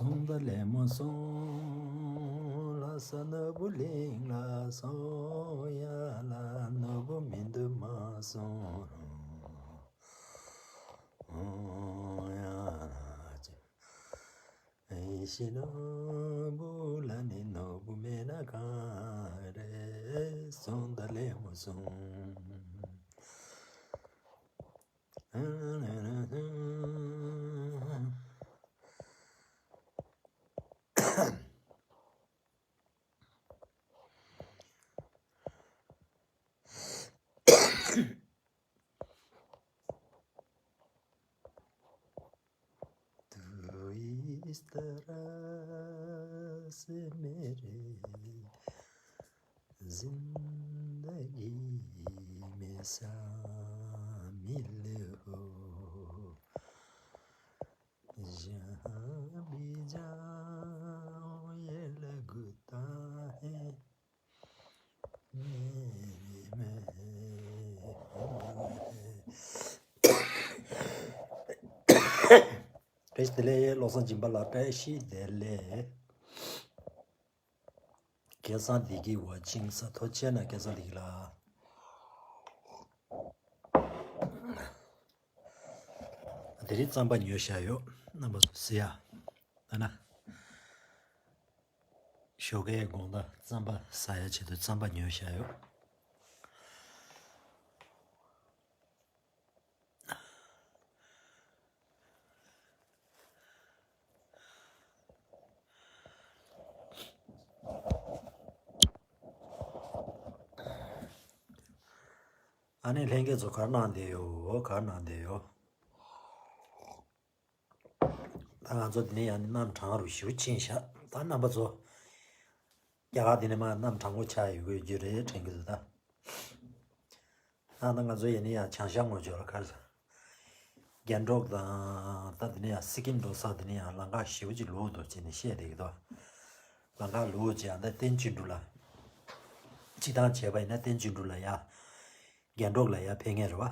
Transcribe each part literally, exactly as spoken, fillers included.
སོང་ད་ལེ་མོ་སོང་། ལྷ་ས་ནོར་བུ་གླིང་ལ་སོང་ཡ་ལ། ནོར་བུ་མི་འདུག་མ་སོང་ཡ་ལ། ཨེ་ཤི་ནོར་བུ་ལ་ནི་ནོར་བུ་མེད་ན་ག་རེ། སོང་ད་ལེ་མོ་སོང་། तू इस तरह से मेरे जिंदगी में शामिल हो, जहाँ भी जाऊँ ये लगता है मेरी महफिल है। བཀྲ་ཤིས་བདེ་ལེགས། བློ་བཟང་སྦྱིན་པ་ལགས་བཀྲ་ཤིས་བདེ་ལེགས། སྐལ་བཟང་བདེ་སྐྱིད་ཝ་ཆིང་ས། ཐུགས་རྗེ་གནང་སྐལ་བཟང་བདེ་སྐྱིད་ལགས། དེ་རིང་རྩམ་པ་ཉོས་བཞག་ཡོད། རྣམ་པ་ཚོ་གཟིགས་ཡ། ད་ན། ཞོགས་ཀའི་དགོང་དག་རྩམ་པ་ཟ་ཡ་ཆེད་དུ་རྩམ་པ་ཉོས་བཞག་ཡོད། ཨ་ནི་ལྷན་རྒྱས་ཚོ་ག་རེ་གནང་བསྡད་ཡོད། ག་རེ་གནང་བསྡད་ཡོད། ད་ང་ཚོ་འདི་ནས་ཡང་གནམ་གྲང་རུ་ཞུ་ཕྱིན་ཤག་ད་རྣམ་པ་ཚོ། རྒྱ་གར་འདི་ནས་མར་གནམ་གྲང་པོ་ཆགས་ཡོང་གི་ཡོད་རྒྱུ་རེད་དྲན་གྱི་འདུག་ད། ད་ང་ཚོ་ཡིན་ན་ཡང་བྱང་ཤར་ངོས་ཕྱོགས་ལ་ཁར། རྒྱན་འབྲོག་དང་ད་འདི་ནས་ཡང་སི་ཀིམ་འགྲོ་ས་འདི་ནས་ཡང་ལམ་ཁ་ཞེ་པོ་ཅིག་ལུག་འདུག་ཅེས་ནས་བཤད་བསྡད་ཀྱི་འདུག་ལམ་ཁ་ལུག་ཅེས་ཡང་ད་བསྟན་ཆོས་འབྲུག་ལ། སྤྱི་བཏང་བྱས་པ་ཡིན་ན་བསྟན་ཆོས་འབྲུག་ལ་ཡ། རྒྱན་འབྲོག་ལ་ཡར་ཕེབས་མཁན་རེད་བ།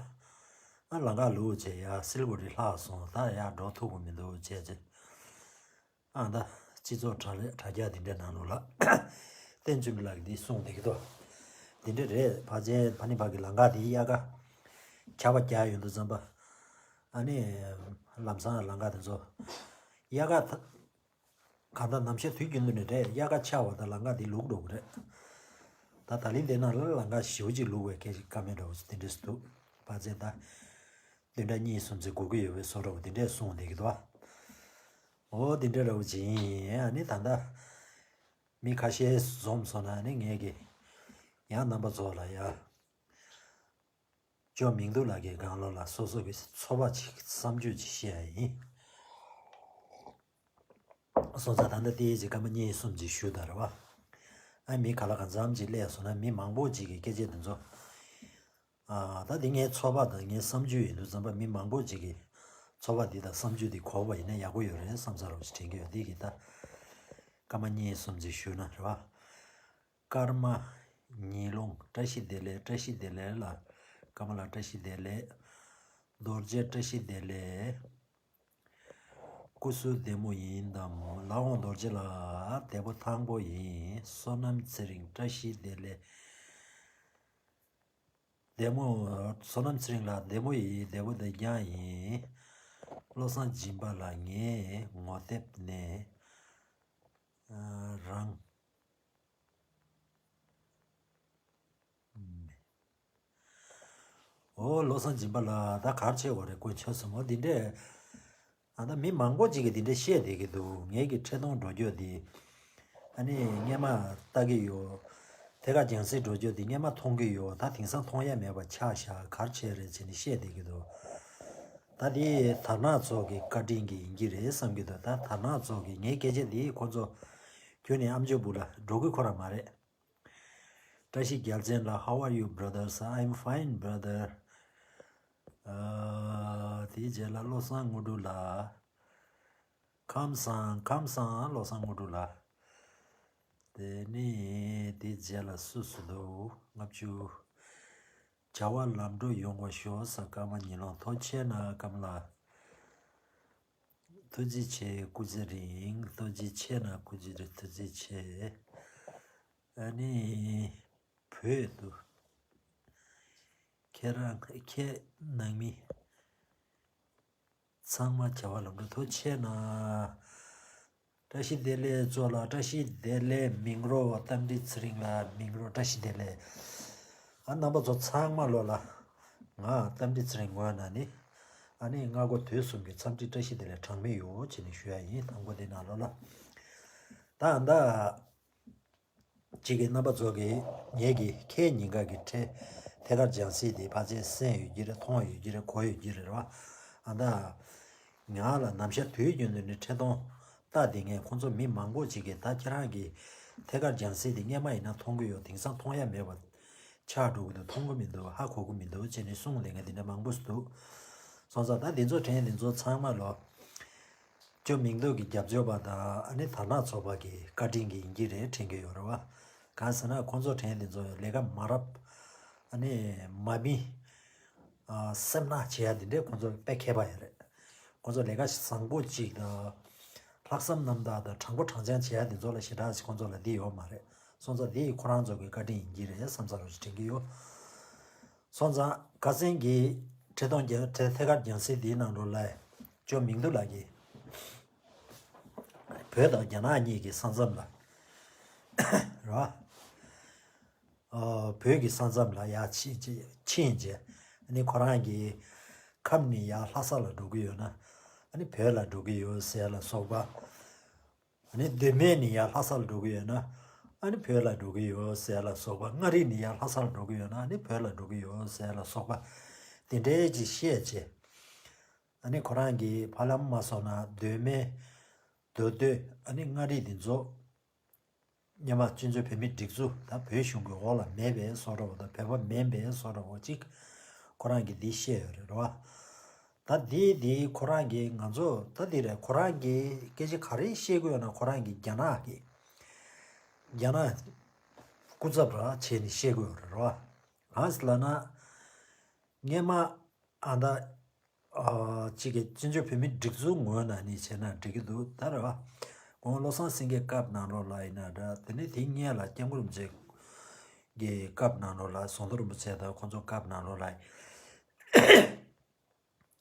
ཨ་ལམ་ཁ་ལུག་བྱས་ཡར་སིལ་བུ་རི་ལྷག་སོང་། ད་ཡར་འགྲོ་ཐུབ་ཀྱི་མི་འདུག་བྱས་ཚེ། ཨ་ད་སྤྱི་ཚོགས་དྲ་ལས་དྲ་རྒྱ་འདི་འདྲའི་ནང་ལོགས་ལ། བསྟན་ཆོས་འབྲུག་ལགས་ཀྱིས་འདི་གསུངས་བསྡད་ཀྱི་འདུག་འདི་འདྲ་རེད། ཕ་ཆེན་ཕ་ནི་ཕ་གི་ལམ་ཁ་འདི་དབྱར་ཁ་ཆར་པ་རྒྱག་ཡོང་དུས་ཙམ་པ། ཨ་ནི། ལམ་སང་ལམ་ཁ་དེ་ཚོ། དབྱར་ཁ་ད། གང་ལྟར་ནམ་ཞག་དུས་རྒྱུན་དུ་ནས་རེད། དབྱར་ཁ་ཆར་བ་དང་ལམ་ཁ་འདི་ལུག་འགྲོ་གི་རེད། ད་ད་ལིང་དེ་ནང་ལ་ལམ་ཁ་ཞེ་པོ་ཅིག་ལུག་པའི་སྐད་ཅིག་ཀ་མེད་འདྲ་བོ་དེ་འདྲས་སུ་འདུག་ཕ་ཚན་ད། བདུན་ཕྲག་གཉིས་གསུམ་ཙམ་སྒུག་གི་ཡོད་པའི་བཟོ་འདྲ་བོ་དེ་འདྲས་གསུངས་བསྡད་ཀྱི་འདུག་འོ་དེ་འདྲ་འདྲ་བོ་ཅིག་ཡིན། ཨ་ནི་ད་ལྟ། མི་ཁ་ཤས་འཛོམས་སོང་ན་ནི་ངས་ཀྱི། ཡང་རྣམ་པ་ཚོ་ལ་ཡ། ཇོ་མིང་འདུག་ལགས་ཀྱི་སྒང་ལོགས་ལ་སོ་སོ་གི་ཚོར་བ་ཅིག་བསམ་ཚུལ་ཅིག་བཤད་ཡ་ཡིན། སོང་ཙང་ད་ལྟ་དེའི་ཅིག་སྐར་མ་གཉིས་གསུམ་ཅིག་ཞུ་དང་རེད་བ། ཨ་མི་ག་ལ་གང་འཚམ་ཅིག་སླེབས་སོང་ན་མི་མང་པོ་ཅིག་གི་སྐད་ཆ་དེ་ཚོ། ཨ་ད་དེ་ངའི་ཚོར་བ་དང་ངའི་བསམ་ཚུལ་ཡིན་དུས་ཙམ་པ་མི་མང་པོ་ཅིག་གི་ཚོར་བ་འདི་དང་བསམ་ཚུལ་འདི་གོ་བ་ཡིན་ན་ཡག་པོ་ཡོད་རེད་བསམ་ས་རོགས་ཞིག་དྲན་གྱི་ཡོད། འདི་གི་ད་སྐར་མ་གཉིས་གསུམ་ཅིག་ཞུ་ན་རེད་བ། ཀརྨ་ཉི་ལོང་། བཀྲ་ཤིས་བདེ་ལེགས། བཀྲ་ཤིས་བདེ་ལེགས་ལ། ཀརྨ་ལགས་བཀྲ་ཤིས་བདེ་ལེགས། རྡོ་རྗེ་བཀྲ་ཤིས་བདེ་ལེགས། སྐུ་གཟུགས་བདེ་མོ་ཡིན་དམ། ལགས་འོང་རྡོ་རྗེ་ལགས་བདེ་པོ་ཐང་པོ་ཡིན། བསོད་ནམས་ཚེ་རིང་བཀྲ་ཤིས་བདེ་ལེགས། བདེ་མོ། བསོད་ནམས་ཚེ་རིང་ལགས་བདེ་མོ་ཡིན། བདེ་པོ་བདེ་རྐྱང་ཡིན། བློ་བཟང་སྦྱིན་པ་ལགས་ངས་ངོ་དེབ་ནས་རང་། ཨོ་བློ་བཟང་སྦྱིན་པ་ལགས་ད་ག་རེ་བྱེད་དགོས་རེད། དཀོན་མཆོག་གསུམ། འོ་འདི་འདྲས། ཨ་ད་མི་མང་པོ་ཅིག་གིས་འདི་འདྲས་བཤད་བསྡད་ཀྱི་འདུག་ངས་ཀྱི་ཁྲི་སྟོང་འགྲོ་རྒྱུ་འདི། ཨ་ནི་སྔས་མ་ལྟ་གི་ཡོད། ཐད་ཀར་རྒྱང་སྲིང་འགྲོ་རྒྱུ་འདི་སྔས་མ་མཐོང་གི་ཡོད། ད་དེང་སང་མཐོང་ཡ་མེད་པ་ཆགས་བཞག་ག་རེ་བྱས་རེད་ཅེས་ནས་བཤད་བསྡད་ཀྱི་འདུག་ད་འདི་དར་ནག་ཚོགས་ཀྱི་བཀའ་དྲིན་གྱིས་ཡིན་གྱི་རེད་བསམ་གྱི་འདུག་ད་དར་ནག་ཚོགས་ཀྱིས་ངའི་སྐད་ཆ་འདི་ཁོ་ཚོ་ཁྱོན་ནས་ཨམ་ཅོག་སྦུག་ལ་འགྲོ་གི་ཁོ་རང་མ་རེད། བཀྲ་ཤིས་རྒྱལ་མཚན་ལགས། How are you, brothers? I'm fine, brother. ཨ། དེའི་རྗེས་ལ་བློ་བཟང་དངོས་གྲུབ་ལགས། ཁམས་བཟང་། ཁམས་བཟང་བློ་བཟང་དངོས་གྲུབ་ལགས། དེ་ནས་དེའི་རྗེས་ལ་སུ་སུ་འདུག་ལྔ་བཅུ། བྱ་བ་ལམ་འགྲོ་ཡོང་བ་ཤོག་ཟེར། ཀརྨ་ཉི་ལོང་། ཐུགས་རྗེ་གནང་ཀརྨ་ལགས། ཐུགས་རྗེ་ཆེ། སྐུ་ཚེ་རིང་། ཐུགས་རྗེ་ཆེ་ན་སྐུ་ཚེ་རིང་། ཐུགས་རྗེ་ཆེ། ཨ་ནི་བོད་དུ་ཁྱེད་རང་ཁྱེད་ནང་མི་ཚང་མ་བྱ་བ་ལམ་འགྲོ་ཐུགས་ཆེ་ན། བཀྲ་ཤིས་བདེ་ལེགས་གཙོ་ལ། བཀྲ་ཤིས་བདེ་ལེགས། མིང་རོ་རྟ་མགྲིན་ཚེ་རིང་ལ། མིང་རོ་བཀྲ་ཤིས་བདེ་ལེགས། ཨ་རྣམ་པ་ཚོ་ཚང་མ་ལོ་ལ། ང་རྟ་མགྲིན་ཚེ་རིང་ངོས་ནས་ནི། ཨ་ནི་སྔ་དགོང་དུས་གསུམ་གྱི་འཚམས་འདྲི་བཀྲ་ཤིས་བདེ་ལེགས་གྲངས་མེད་ཡོད་ཅེས་ནི་ཞུ་ཡ་ཡིན། དང་པོ་དེ་ནང་ལོ་ལ། ད་ཨ་ད། གཅིག་གི་རྣམ་པ་ཚོ་གིས་ངེད་ཀྱི་ཁའི་ཉིན་ག་གི་ཐད་ཐད་ཀར་སྦྱང་སྲིད་དེ་ཕལ་ཆེར་གསན་ཡོད་ཀྱི་རེད། མཐོང་ཡོད་ཀྱི་རེད། གོ་ཡོད་ཀྱི་རེད་བ། ཨ་ད། ང་ལ་ནམ་ཞག་དུས་རྒྱུན་དུ་ནི་འཕྲིན་གཏོང་ལྟ་དེ་ངས་ཁོང་ཚོ་མི་མང་པོ་ཅིག་གིས་ད་ཁྱེད་རང་གི་ཐད་ཀར་སྦྱང་སྲིད་དེ་སྔས་མ་ཡིན་ན་མཐོང་གི་ཡོད། དེང་སང་མཐོང་ཡ་མེད་པ་ཆགས་འགྲོ་གི་འདུག་མཐོང་གི་མི་འདུག་ཧ་གོ་གི་མི་འདུག་ཅེས་ནི་གསུངས་ལས་ངས་དེ་འདྲ་མང་པོ་ཞིག་འདུག་སོང་ཙང་ད་དེ་ཚོ་དྲན་དེ་ཚོ་ཚང་མ་ལོ། ཅོ་མིང་འདོགས་ཀྱི་རྒྱབ་སྐྱོར་པ་དང་ཨ་ནི་དར་ནག་ཚོགས་པ་གི་བཀའ་དྲིན་གྱི་ཡིན་གྱི་རེད་དྲན་གྱི་ཡོད་རེད་བ། གང་ཟེར་ན་ཁོང་ཚོ་དྲན་དེ་ཚོ་ལས་ཀ་མ་རབས། ཨ་ནི་མ་མི། ཨ་སེམས་ནག་བྱེད་ཡ་དེ་འདྲས་ཁོང་ཚོ་དཔེ་མཁས་པ་ཡོད་རེད། ཁོང་ཚོ་ལས་ཀ་བཟང་པོ་གཅིག་དང་། ལྷག་བསམ་རྣམ་དག་དང་དྲང་པོ་དྲང་བཞག་བྱེད་ཡ་དེ་ཚོ་ལ་ཞེ་དྲག་ཅིག་ཁོང་ཚོ་ལ་འདི་ཡོད་མ་རེད། སོང་ཙང་འདི་ཁོ་རང་ཚོ་གི་བཀའ་དྲིན་ཡིན་གྱི་རེད་བསམ་ས་རུ་དྲན་གྱི་ཡོད། སོང་ཙང་ཁ་སང་གི་ཁྲི་སྟོང་རྒྱ་ཐད་ཐད་ཀར་རྒྱང་སྲིང་འདིའི་ནང་ལོགས་ལ་ཅོ་མིང་འདུག་ལགས་ཀྱི། བོད་དང་རྒྱ་ནག་གཉིས་ཀྱི་ས་མཚམས་ལ། ར། ཨ་བོད་ཀྱི་ས་མཚམས་ལ་ཡར་ཕྱིན་ཕྱིན་རྗེས་ཨ་ནི་ཁོ་རང་གི་ཁམས་ནས་ཡར་ལྷ་ས་ལ་འགྲོ་གི་ཡོད་ན་ཨ་ནི་བོད་ལ་འགྲོ་གི་ཡོད་ཟེར་ལ་སོགས་པ། ཨ་ནི་མདོ་སྨད་ནས་ཡར་ལྷ་ས་ལ་འགྲོ་གི་ཡོད་ན་ཨ་ནི་བོད་ལ་འགྲོ་གི་ཡོད་ཟེར་ལ་སོགས་པ། མངའ་རིས་ནས་ཡར་ལྷ་ས་ལ་འགྲོ་གི་ཡོད་ན་ཨ་ནི་བོད་ལ་འགྲོ་གི་ཡོད་ཟེར་ལ་སོགས་པ་དེ་འདྲའི་ཅིག་བཤད་རྗེས། ཨ་ནི་ཁོ་རང་གིས་ཧ་ལམ་མ་སོང་ན་མདོ་སྨད། མདོ་སྟོད། ཨ་ནི་མངའ་རིས་འདི་ཚོ་སྔོན་མ་བཙན་བྱོལ་བོད་མིའི་སྒྲིག་འཛུགས་ད་བོད་གཞུང་གི་འོག་ལ་མེད་པའི་བཟོ་འདྲ་བོ་དང་བོད་པ་མིན་པའི་བཟོ་འདྲ་བོ་ཅིག་ཁོ་རང་གིས་འདི་བཤད་ཡོད་རེད་རོ། ད་འདི་འདི་ཁོ་རང་གིས་ང་ཚོ་ད་འདི་རེད། ཁོ་རང་གིས་སྐད་ཆ་ག་རེ་བཤད་ཀྱི་ཡོད་ན་ཁོ་རང་གིས་རྒྱ་ནག་གི་རྒྱ་ནག་སྐུ་ཚབ་ར་བྱས་ནས་བཤད་ཀྱི་ཡོད་རེད་རོ། གང་ཟེར་ལབ་ན་སྔོན་མ་ཨ་ད། ཨ་གཅིག་གི་བཙན་བྱོལ་བོད་མིའི་སྒྲིག་འཛུགས་ངོས་ནས་ནི་བྱས་ན་འགྲིག་གི་འདུག་ད་རེད་བ། ཁོང་བློ་བཟང་སེང་གེའི་སྐབས་ནང་ལོགས་ལ་ཡིན་ན་འདྲ། དེ་ནས་དེའི་སྔོན་ལ་སྐྱབས་མགོན་རིན་པོ་ཆེ་གི་སྐབས་ནང་ལོགས་ལ་ཟམ་གདོང་རིན་པོ་ཆེ་དང་ཁོང་ཚོ་སྐབས་ནང་ལོགས་ལ།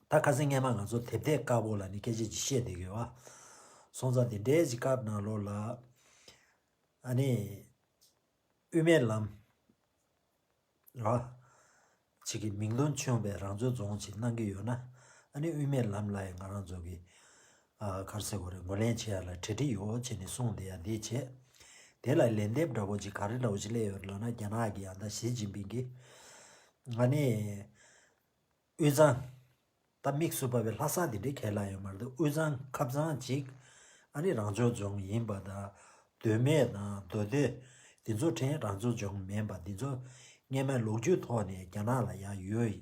ད་ཁ་སང་སྔོན་མ་ང་ཚོ་དེབ་ཐེར་དཀར་པོ་ལ་ནི་སྐད་ཆ་ཅིག་བཤད་བསྡད་ཀྱི་ཡོད་བ། སོང་ཙང་དེ་འདྲའི་ཅིག་སྐབས་ནང་ལོགས་ལ་ཨ་ནི། དབུ་མའི་ལམ་ར། ཅིག་གི་མིང་དོན་མཚུངས་པའི་རང་སྐྱོང་ལྗོངས་ཅིག་གནང་གི་ཡོད་ན། ཨ་ནི་དབུ་མའི་ལམ་ལ་ཡང་ང་རང་ཚོ་གི་ཨ་ག་རེ་ཟེར་དགོས་རེད། ངོས་ལེན་བྱེད་ཡ་ལ་གྲ་སྒྲིག་ཡོད་ཅེས་ནས་གསུངས་བསྡད་ཡ་འདི་བྱས། དེ་ལ་ལན་འདེབས་འདྲ་བོ་ཅིག་ག་རེ་འདྲ་བོ་ཅིག་སླེབས་ཡོད་རེད་ལབ་ན། རྒྱ་ནག་གི་ཨ་ད་ཞི་ཅིན་ཕིང་གིས་ཨ་ནི་དབུས་གཙང་། ད་དམིགས་སུ་བབས་པའི་ལྷ་ས་འདི་འདྲའི་ཁས་ལེན་ཡོད་མ་རེད། དབུས་གཙང་ཁབ་གཙང་ཅིག་ཨ་ནི་རང་སྐྱོང་ལྗོངས་ཡིན་པ་དང་། མདོ་སྨད་དང་མདོ་སྟོད་འདི་ཚོ་ཕྲན་རང་སྐྱོང་ལྗོངས་མིན་པ་འདི་ཚོ་སྔོན་མའི་ལོ་རྒྱུས་ཐོག་ནས་རྒྱ་ནག་ལ་ཡང་ཡོད་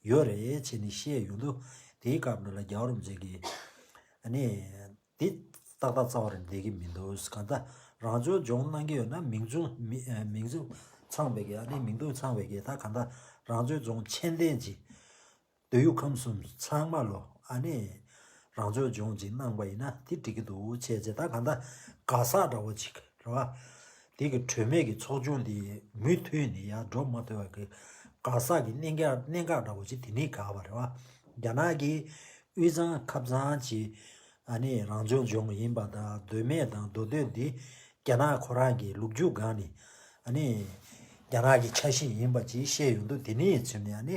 ཡོད་རེད་ཅེས་ནས་བཤད་ཡོང་དུས། དེའི་སྐབས་ནང་ལ་རྒྱལ་བ་རིན་པོ་ཆེ་གིས་ཨ་ནི། འདི་ཏག་ཏག་རྩ་བ་རང་བསྡད་ཀྱི་མི་འདུག་གང་ལྟར་རང་སྐྱོང་ལྗོངས་གནང་གི་ཡོད་ན་མིང་ཆུང་མི་ཨ་མིང་ཆུང་ཚང་བའི་གི་ཨ་ནི་མིང་དོན་ཚང་བའི་གི་ད་གང་ལྟར་རང་སྐྱོང་ལྗོངས་ཆེན་ལྡན་ཅིག་མདོ་དབུས་ཁམས་གསུམ་ཚང་མ་ལོ་ཨ་ནི་རང་སྐྱོང་ལྗོངས་ཅིག་གནང་པ་ཡིན་ན་དེ་འགྲིག་གི་འདུག་བྱས་རྗེས་ད་གང་ལྟར་ག་ས་འདྲ་བོ་ཅིག་རེད་བ། དེ་གི་གྲོས་མོལ་གྱི་ཚོགས་ཆུང་འདི་མུ་མཐུད་ནས་ཡར་འགྲོ་མ་ཐུབ་པ་གི་ག་ས་གི་གནད་འགག་གནད་འགག་འདྲ་བོ་ཅིག་དེ་ནས་ག་བ་རེད་བ། རྒྱ་ནག་གི་དབུས་གཙང་ཁབ་གཙང་ཅིག་ཨ་ནི་རང་སྐྱོང་ལྗོངས་ཡིན་པ་དང་། མདོ་སྨད་དང་མདོ་སྟོད་འདི་རྒྱ་ནག་ཁོ་རང་གི་ལོ་རྒྱུས་སྒང་ནས་ཨ་ནི་རྒྱ་ནག་གི་ཆ་ཤས་ཡིན་པ་ཅིག་བཤད་ཡོང་དུས། དེ་ནས་བྱས་ནས་ཨ་ནི་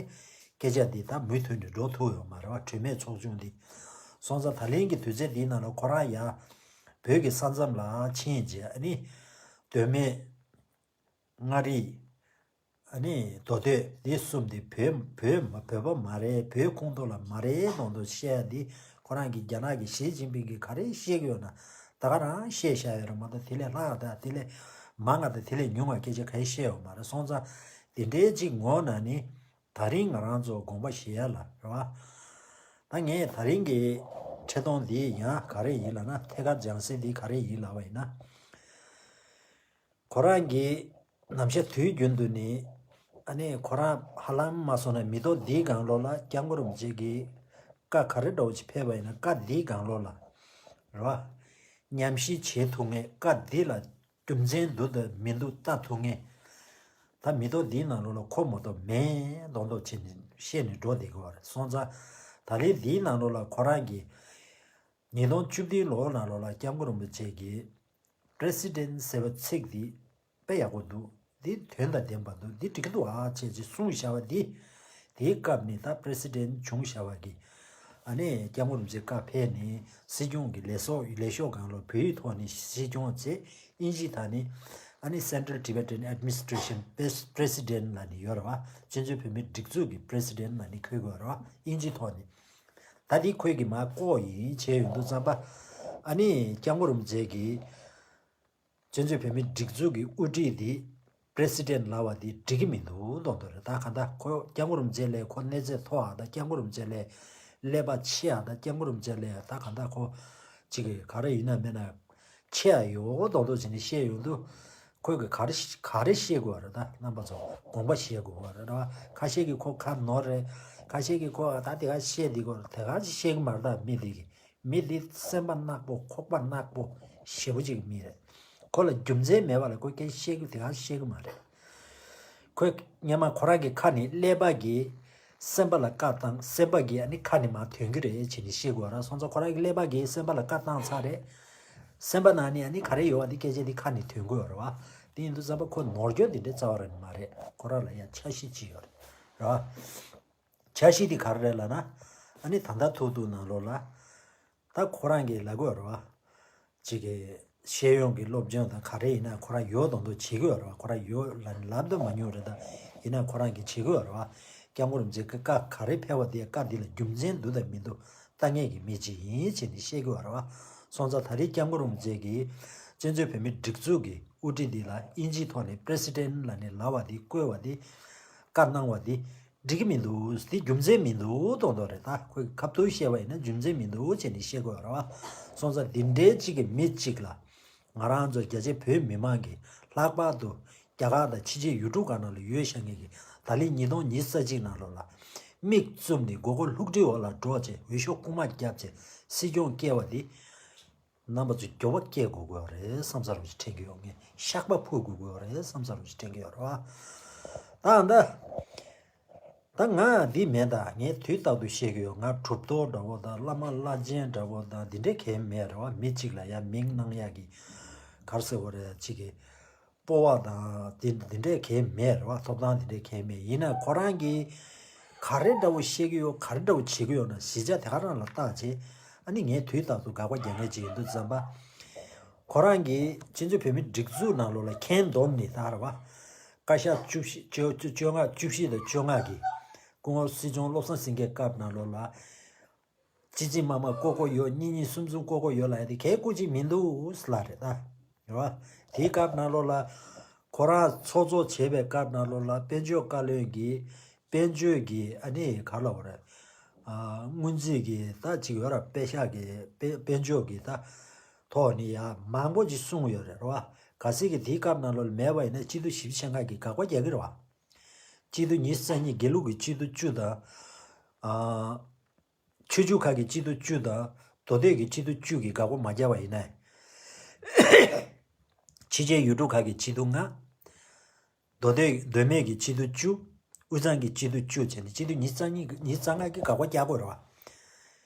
སྐད་ཆ་འདི་ད་མུ་མཐུད་ནས་འགྲོ་ཐུབ་ཡོད་མ་རེད་བ། གྲོས་མོལ་ཚོགས་ཆུང་འདི་སོང་ཙང་ད་ལན་གྱི་དུས་ཚོད་འདིའི་ནང་ལ་ཁོ་རང་ཡར་བོད་ཀྱི་ས་མཚམས་ལ་ཕྱིན་རྗེས་ཨ་ནི་མདོ་སྨད། མངའ་རིས། ཨ་ནི་མདོ་སྟོད་འདི་གསུམ་འདི་བོད་བོད་མ་བོད་པ་མ་རེད། བོད་ཁོངས་གཏོགས་ལ་མ་རེད་མདོག་མདོག་བཤད་ཡ་འདི་ཁོ་རང་གིས་རྒྱ་ནག་གི་ཞི་ཅིན་ཕིང་གིས་ག་རེ་བཤད་ཀྱི་ཡོད་ན་ད་ག་རང་བཤད་བཞག་ཡོད་རེད་མ་གཏོགས། དེ་ལས་ལྷག་དང་དེ་ལས་མང་བ་དང་དེ་ལས་ཉུང་བ་སྐད་ཆ་ག་རེ་བཤད་ཡོད་མ་རེད། སོང་ཙང་དེ་འདྲའི་ཅིག་ངོ་ན་ནི་ད་རིང་ང་རང་ཚོ་དགོངས་པ་བཞེས་ཡ་ལ་རེད་བ། ད་ངས་ད་རིང་གི་འཕྲིན་གཏོང་འདི་ཡང་ག་རེ་ཡིན་ལབ་ན། ཐད་ཀར་སྦྱང་སྲིད་འདི་ག་རེ་ཡིན་ལབ་པ་ཡིན་ན། ཁོ་རང་གིས་ནམ་ཞག་དུས་རྒྱུན་དུ་ནི་ཨ་ནི་ཁོ་རང་ཧ་ལམ་མ་སོང་ན་མི་ཐོག་འདིའི་སྒང་ལོགས་ལ་སྐྱབས་མགོན་རིན་པོ་ཆེ་གི་བཀའ་ག་རེ་འདྲ་བོ་ཅིག་ཕེབས་པ་ཡིན་ན་བཀའ་འདིའི་སྒང་ལོགས་ལ་ རེད་བ། ཉམས་ཞིབ་བྱེད་ཐུབ་མཁན། བཀའ་འདི་ལ་རྒྱུ་མཚན་འདུག་དང་མི་འདུག་ལྟ་ཐུབ་མཁན། ད་མི་ཐོག་འདིའི་ནང་ལོགས་ལ་ཁོ་མ་གཏོགས་མེད་མདོག་མདོག་བྱས་ནས་བཤད་ནས་འགྲོ་བསྡད་ཀྱི་ཡོད་རེད། སོང་ཙང་ད་ལན་འདིའི་ནང་ལོགས་ལ་ཁོ་རང་གིས་ཉིས་སྟོང་བཅུ་བདུན་ལོ་ནང་ལོགས་ལ་སྐྱབས་མགོན་རིན་པོ་ཆེ་གིས་པི་རེ་སི་ཌེན་ཊི་ཟེར་བའི་ཚིག་འདི་དཔེ་ཡག་པོ་འདུག་འདི་དོན་དང་ལྡན་པ་འདུག་འདི་འགྲིག་གི་འདུག་ཨ་བྱས་ཅེས་གསུངས་བཞག་པ་འདི། དེའི་སྐབས་ནས་ད་པི་རེ་སི་ཌེན་ཊི་བྱུང་བཞག་པ་གི། ཨ་ནི་སྐྱབས་མགོན་རིན་པོ་ཆེ་བཀའ་ཕེབས་ནས་སྲིད་སྐྱོང་གི་ལས་ཟོག་ལས་ཤོག་སྒང་ལ་བོད་ཡིག་ཐོག་ནས་སྲིད་སྐྱོང་བྱས། དབྱིན་ཇིའི་ཐོག་ནས་ཨ་ནི་Central Tibetan Administration President ལབ་ནས་ཡོད་རེད་བ། བཙན་བྱོལ་བོད་མིའི་སྒྲིག་འཛུགས་ཀྱི་པི་རེ་སི་ཌེན་ཊི་ལབ་ནས་འཁོད་ཀྱི་ཡོད་རེད་བ། དབྱིན་ཇིའི་ཐོག་ནས། ད་འདི་ཁོས་ཀྱིས་མར་བཀོག་ཡིན་བྱས་ཡོང་དུས་ཙམ་པ། ཨ་ནི་སྐྱབས་མགོན་རིན་པོ་ཆེ་གིས་བཙན་བྱོལ་བོད་མིའི་སྒྲིག་འཛུགས་ཀྱི་དབུ་ཁྲིད་འདི་པི་རེ་སི་ཌེན་ཊི་ལབ་པ་འདི་འགྲིག་གི་མི་འདུག་མདོག་མདོག་རེད། ད་གང་ལྟར་ཁོ་སྐྱབས་མགོན་རིན་པོ་ཆེ་ལས་ཁོ་གནས་ཚད་མཐོ་ཨ། ད་སྐྱབས་མགོན་རིན་པོ་ཆེ་ལས་ཀླད་པ་ཆེ་ཨ། ད་སྐྱབས་མགོན་རིན་པོ་ཆེ་ལས་ད་གང་ལྟར་ཁོ་ཅིག་གི་ག་རེ་ཡིན་ན་མིན་ན་ཆེ་ཨ་ཡོད་མདོག་མདོག་བྱས་ནས་བཤད་ཡོང་དུས། ཁོས་གི་ག་རེ་ག་རེ་བཤད་དགོས་པ་རེད། ད་རྣམ་པ་ཚོ་དགོངས་པ་བཞེས་དགོས་པ་རེད་བ། ཁ་ཤས་ཀྱིས་ཁོ་ཁ་ནོར་རེད། ཁ་ཤས་ཀྱིས་ཁོ་ད་དེ་ག་བཤད་འདི་དགོས་དེ་ག་བཤད་གི་མ་རེད། ད་མི་དེ་གི་མི་དེ་སེམས་པ་ནག་པོ་ཁོག་པ་ནག་པོ་ཞེ་པོ་ཅིག་གི་མི་རེད། ཁོ་ལ་རྒྱུ་མཚན་མེད་པ་ལ་ཁོས་སྐད་བཤད་གི་དེ་ག་བཤད་གི་མ་རེད། ཁོས་སྔོན་མ་ཁོ་རང་གི་ཁ་ནས་ཀླད་པ་གིས་སེམས་པ་ལ་བཀའ་བཏང་། སེམས་པ་གིས་ཨ་ནི་ཁ་ནས་མར་ཐོན་གི་རེད་བྱས་ནས་བཤད་དགོས་ར། སོང་ཙང་ཁོ་རང་གི་ཀླད་པ་གིས་སེམས་པ་ལ་བཀའ་བཏང་ཚར་རེད། སེམས་པ་ནང་ནས་ཨ་ནི་ག་རེ་ཡོད་པ་དེ་སྐད་ཆ་དེ་ཁ་ནས་ཐོན་གི་ཡོད་རེད་བ། དེ་ཡིན་དུས་ཙམ་པ་ཁོ་ནོར་སྐྱོན་དེ་འདྲའི་རྩ་བ་རང་མ་རེད། ཁོ་རང་ལ་ཡང་འཆར་གཞི་ཅིག་ཡོད་རེད་ར། འཆར་གཞི་དེ་ག་རེ་རེད་ལབ་ན། ཨ་ནི་ད་ལྟ་ཐུག་ཐུག་ནང་ལོགས་ལ། ད་ཁོ་རང་གིས་ལབ་གི་ཡོད་རེད་བ། ཅིག་གི་ཤེས་ཡོན་གྱི་སློབ་སྦྱོང་དང་ག་རེ་ཡིན་ན་ཁོ་རང་ཡོད་མདོག་མདོག་བྱེད་ཀྱི་ཡོད་རེད་བ། ཁོ་རང་ཡོད་ལབ་ལབ་དུས་མ་མྱོང་རེད། ད་ཡིན་ན་ཁོ་རང་གིས་བྱེད་ཀྱི་ཡོད་རེད་བ། སྐྱབས་མགོན་རིན་པོ་ཆེ་གི་བཀའ་ག་རེ་ཕེབས་པ་དེ་བཀའ་འདི་ལ་རྒྱུ་མཚན་འདུག་དང་མི་འདུག་ལྟ་མཁན་གྱི་མི་ཅིག་ཡིན་བྱས་ནས་བཤད་ཀྱི་ཡོད་རེད་བ། སོང་ཙང་ད་རེས་སྐྱབས་མགོན་རིན་པོ་ཆེ་གིས་བཙན་བྱོལ་བོད་མིའི་སྒྲིག་འཛུགས་ཀྱི་དབུ་ཁྲིད་འདི་ལ་དབྱིན་ཇིའི་ཐོག་ནས་པི་རེ་སི་ཌེན་ཊི་ལབ་ནས་ལབ་པ་འདི་བཀོད་པ་འདི། བཀའ་གནང་བ་འདི་འགྲིག་གི་མི་འདུག་འདི་རྒྱུ་མཚན་མི་འདུག་མདོག་མདོག་རེད། ད་ཁོས་ཁ་ཐུག་བཤད་པ་ཡིན་ན་རྒྱུ་མཚན་མི་འདུག་བྱས་ནས་བཤད་དགོས་རེད་བ། སོང་ཙང་འདི་འདྲའི་གཅིག་གི་མི་གཅིག་ལ་ང་རང་ཚོ་རྒྱ་ཆེ་བོད་མི་མང་གིས་ལྷག་པར་དུ་རྒྱ་གར་དང་ཕྱི་རྒྱལ་ཡུལ་གྲུ་ཁག་ནང་ལ་ཡོད་བཞག་མཁན་གྱིས་ད་ལན་ཉིས་སྟོང་ཉི་ཤུ་རྩ་གཅིག་ནང་ལོགས་ལ་མིག་བཙུམ་ནས་མགོ་སྐོར་ལྷུག་སྒྲིལ་འོག་ལ་འགྲོ་བྱས་འོས་ཤོག་རྐུན་མ་བརྒྱབ་བྱས་སྲིད་སྐྱོང་བསྐྱལ་བ་འདི། རྣམ་པ་ཚོས་མགྱོགས་པ་སྐྱེལ་དགོས་དགོས་རེད་བསམ་ས་རུ་ཞིག་དྲན་གྱི་ཡོད། ངས་བཤགས་པ་ཕུལ་དགོས་དགོས་རེད་བསམ་ས་རུ་ཞིག་དྲན་གྱི་ཡོད་རེད་བ། ད་ད་ད་ང་འདི་མེད། ད་ངས་དུས་རྟག་ཏུ་བཤད་ཀྱི་ཡོད། ང་གྲུབ་ཐོབ་འདྲ་བོ་དང་བླ་མ་བླ་ཆེན་འདྲ་བོ་དང་འདི་འདྲའི་གང་ཡང་མེད་རེད་བ། མི་གཅིག་ལ་ཡང་མིང་གནང་ཡག་གི་ག་རེ་ཟེར་དགོས་རེད། གཅིག་གི་སྤོབས་པ་དང་དེ་འདི་འདྲའི་གང་ཡང་མེད་རེད་བ། ཐོབ་ཐང་འདི་འདྲའི་གང་ཡང་མེད། ཡིན་ན་ཁོ་རང་གིས་ག་རེ་འདྲ་བོ་བཤད་ཀྱི་ཡོད། ག་རེ་འདྲ་བོ་བྱེད་ཀྱི་ཡོད་ན་གཞིས་ཆགས་དེ་ག་རང་ལ་བལྟ་བྱས། ཨ་ནི་ངས་དུས་རྟག་ཏུ་དགག་པ་རྒྱག་མཁན་ཅིག་ཡིན་དུས་ཙམ་པ། ཁོ་རང་གིས་སྤྱི་ཚོགས་བོད་མིའི་སྒྲིག་འཛུགས་ནང་ལོགས་ལ་འཁྱེར་འདོམས་ནས་ད་རེད་བ། བཀའ་ཤག་བཅུ་བཞི་བཅོ་བཅོ་བཅོ་ལྔ་བཅུ་བཞི་དང་བཅོ་ལྔ་གི་སྐུ་ངོ་སྲིད་སྐྱོང་བློ་བཟང་སེང་གེའི་སྐབས་ནང་ལོགས་ལ། གཅིག་གཅིག་མ་མ་ཀོ་ཀོ་ཡོད། གཉིས་གཉིས་གསུམ་གསུམ་ཀོ་ཀོ་ཡོད་ལབ་ཡ་དེ་གལ་ཁུར་ཅིག་མི་འདུག་ལབ་རེད་ད། རེད་བ། དེའི་སྐབས་ནང་ལོགས་ལ་ཁོ་རང་ཚོགས་གཙོ་བྱས་པའི་སྐབས་ནང་ལོགས་ལ་དཔལ་འབྱོར་བཀའ་བློན་གྱིས་དཔལ་འབྱོར་གྱི་ཨ་ནི་ག་ལབ་དགོས་རེད། ཨ་སྔོན་རྩིས་ཀྱི་ད་ཅིག་ཡོད་ར། པེ་ཤག་གི་དཔལ་དཔལ་འབྱོར་གྱི་ད་ཐོག་ནས་ཡ་མང་པོ་ཅིག་གསུངས་ཡོད་རེད། རེད་བ། གལ་སྲིད་ཀྱི་དེའི་སྐབས་ནང་ལོགས་ལ་མེད་པ་ཡིན་ན་སྤྱི་འཐུས་བཞི་བཅུ་ཞེ་ལྔ་གིས་དགག་པ་རྒྱག་གི་རེད་བ། སྤྱི་འཐུས་ཉི་ཤུ་རྩ་གཉིས། དགེ་ལུགས་ཀྱི་སྤྱི་འཐུས་བཅུ་དང་། ཨ་ཆོས་བརྒྱུད་ཁག་གི་སྤྱི་འཐུས་བཅུ་དང་། མདོ་སྟོད་ཀྱི་སྤྱི་འཐུས་བཅུ་གིས་དགག་པ་མ་བརྒྱབ་པ་ཡིན་ན། ཕྱི་རྒྱལ་ཡུལ་གྲུ་ཁག་གི་སྤྱི་འཐུས་ལྔ། མདོ་སྟོད་མདོ་སྨད་ཀྱི་སྤྱི་འཐུས་བཅུ། དབུས་གཙང་གི་སྤྱི་འཐུས་བཅུ་བྱས་ནས་སྤྱི་འཐུས་ཉི་ཤུ་རྩ་གཉིས་ཉི་ཤུ་རྩ་ལྔ་གིས་དགག་པ་རྒྱག་དགོས་རེད་བ།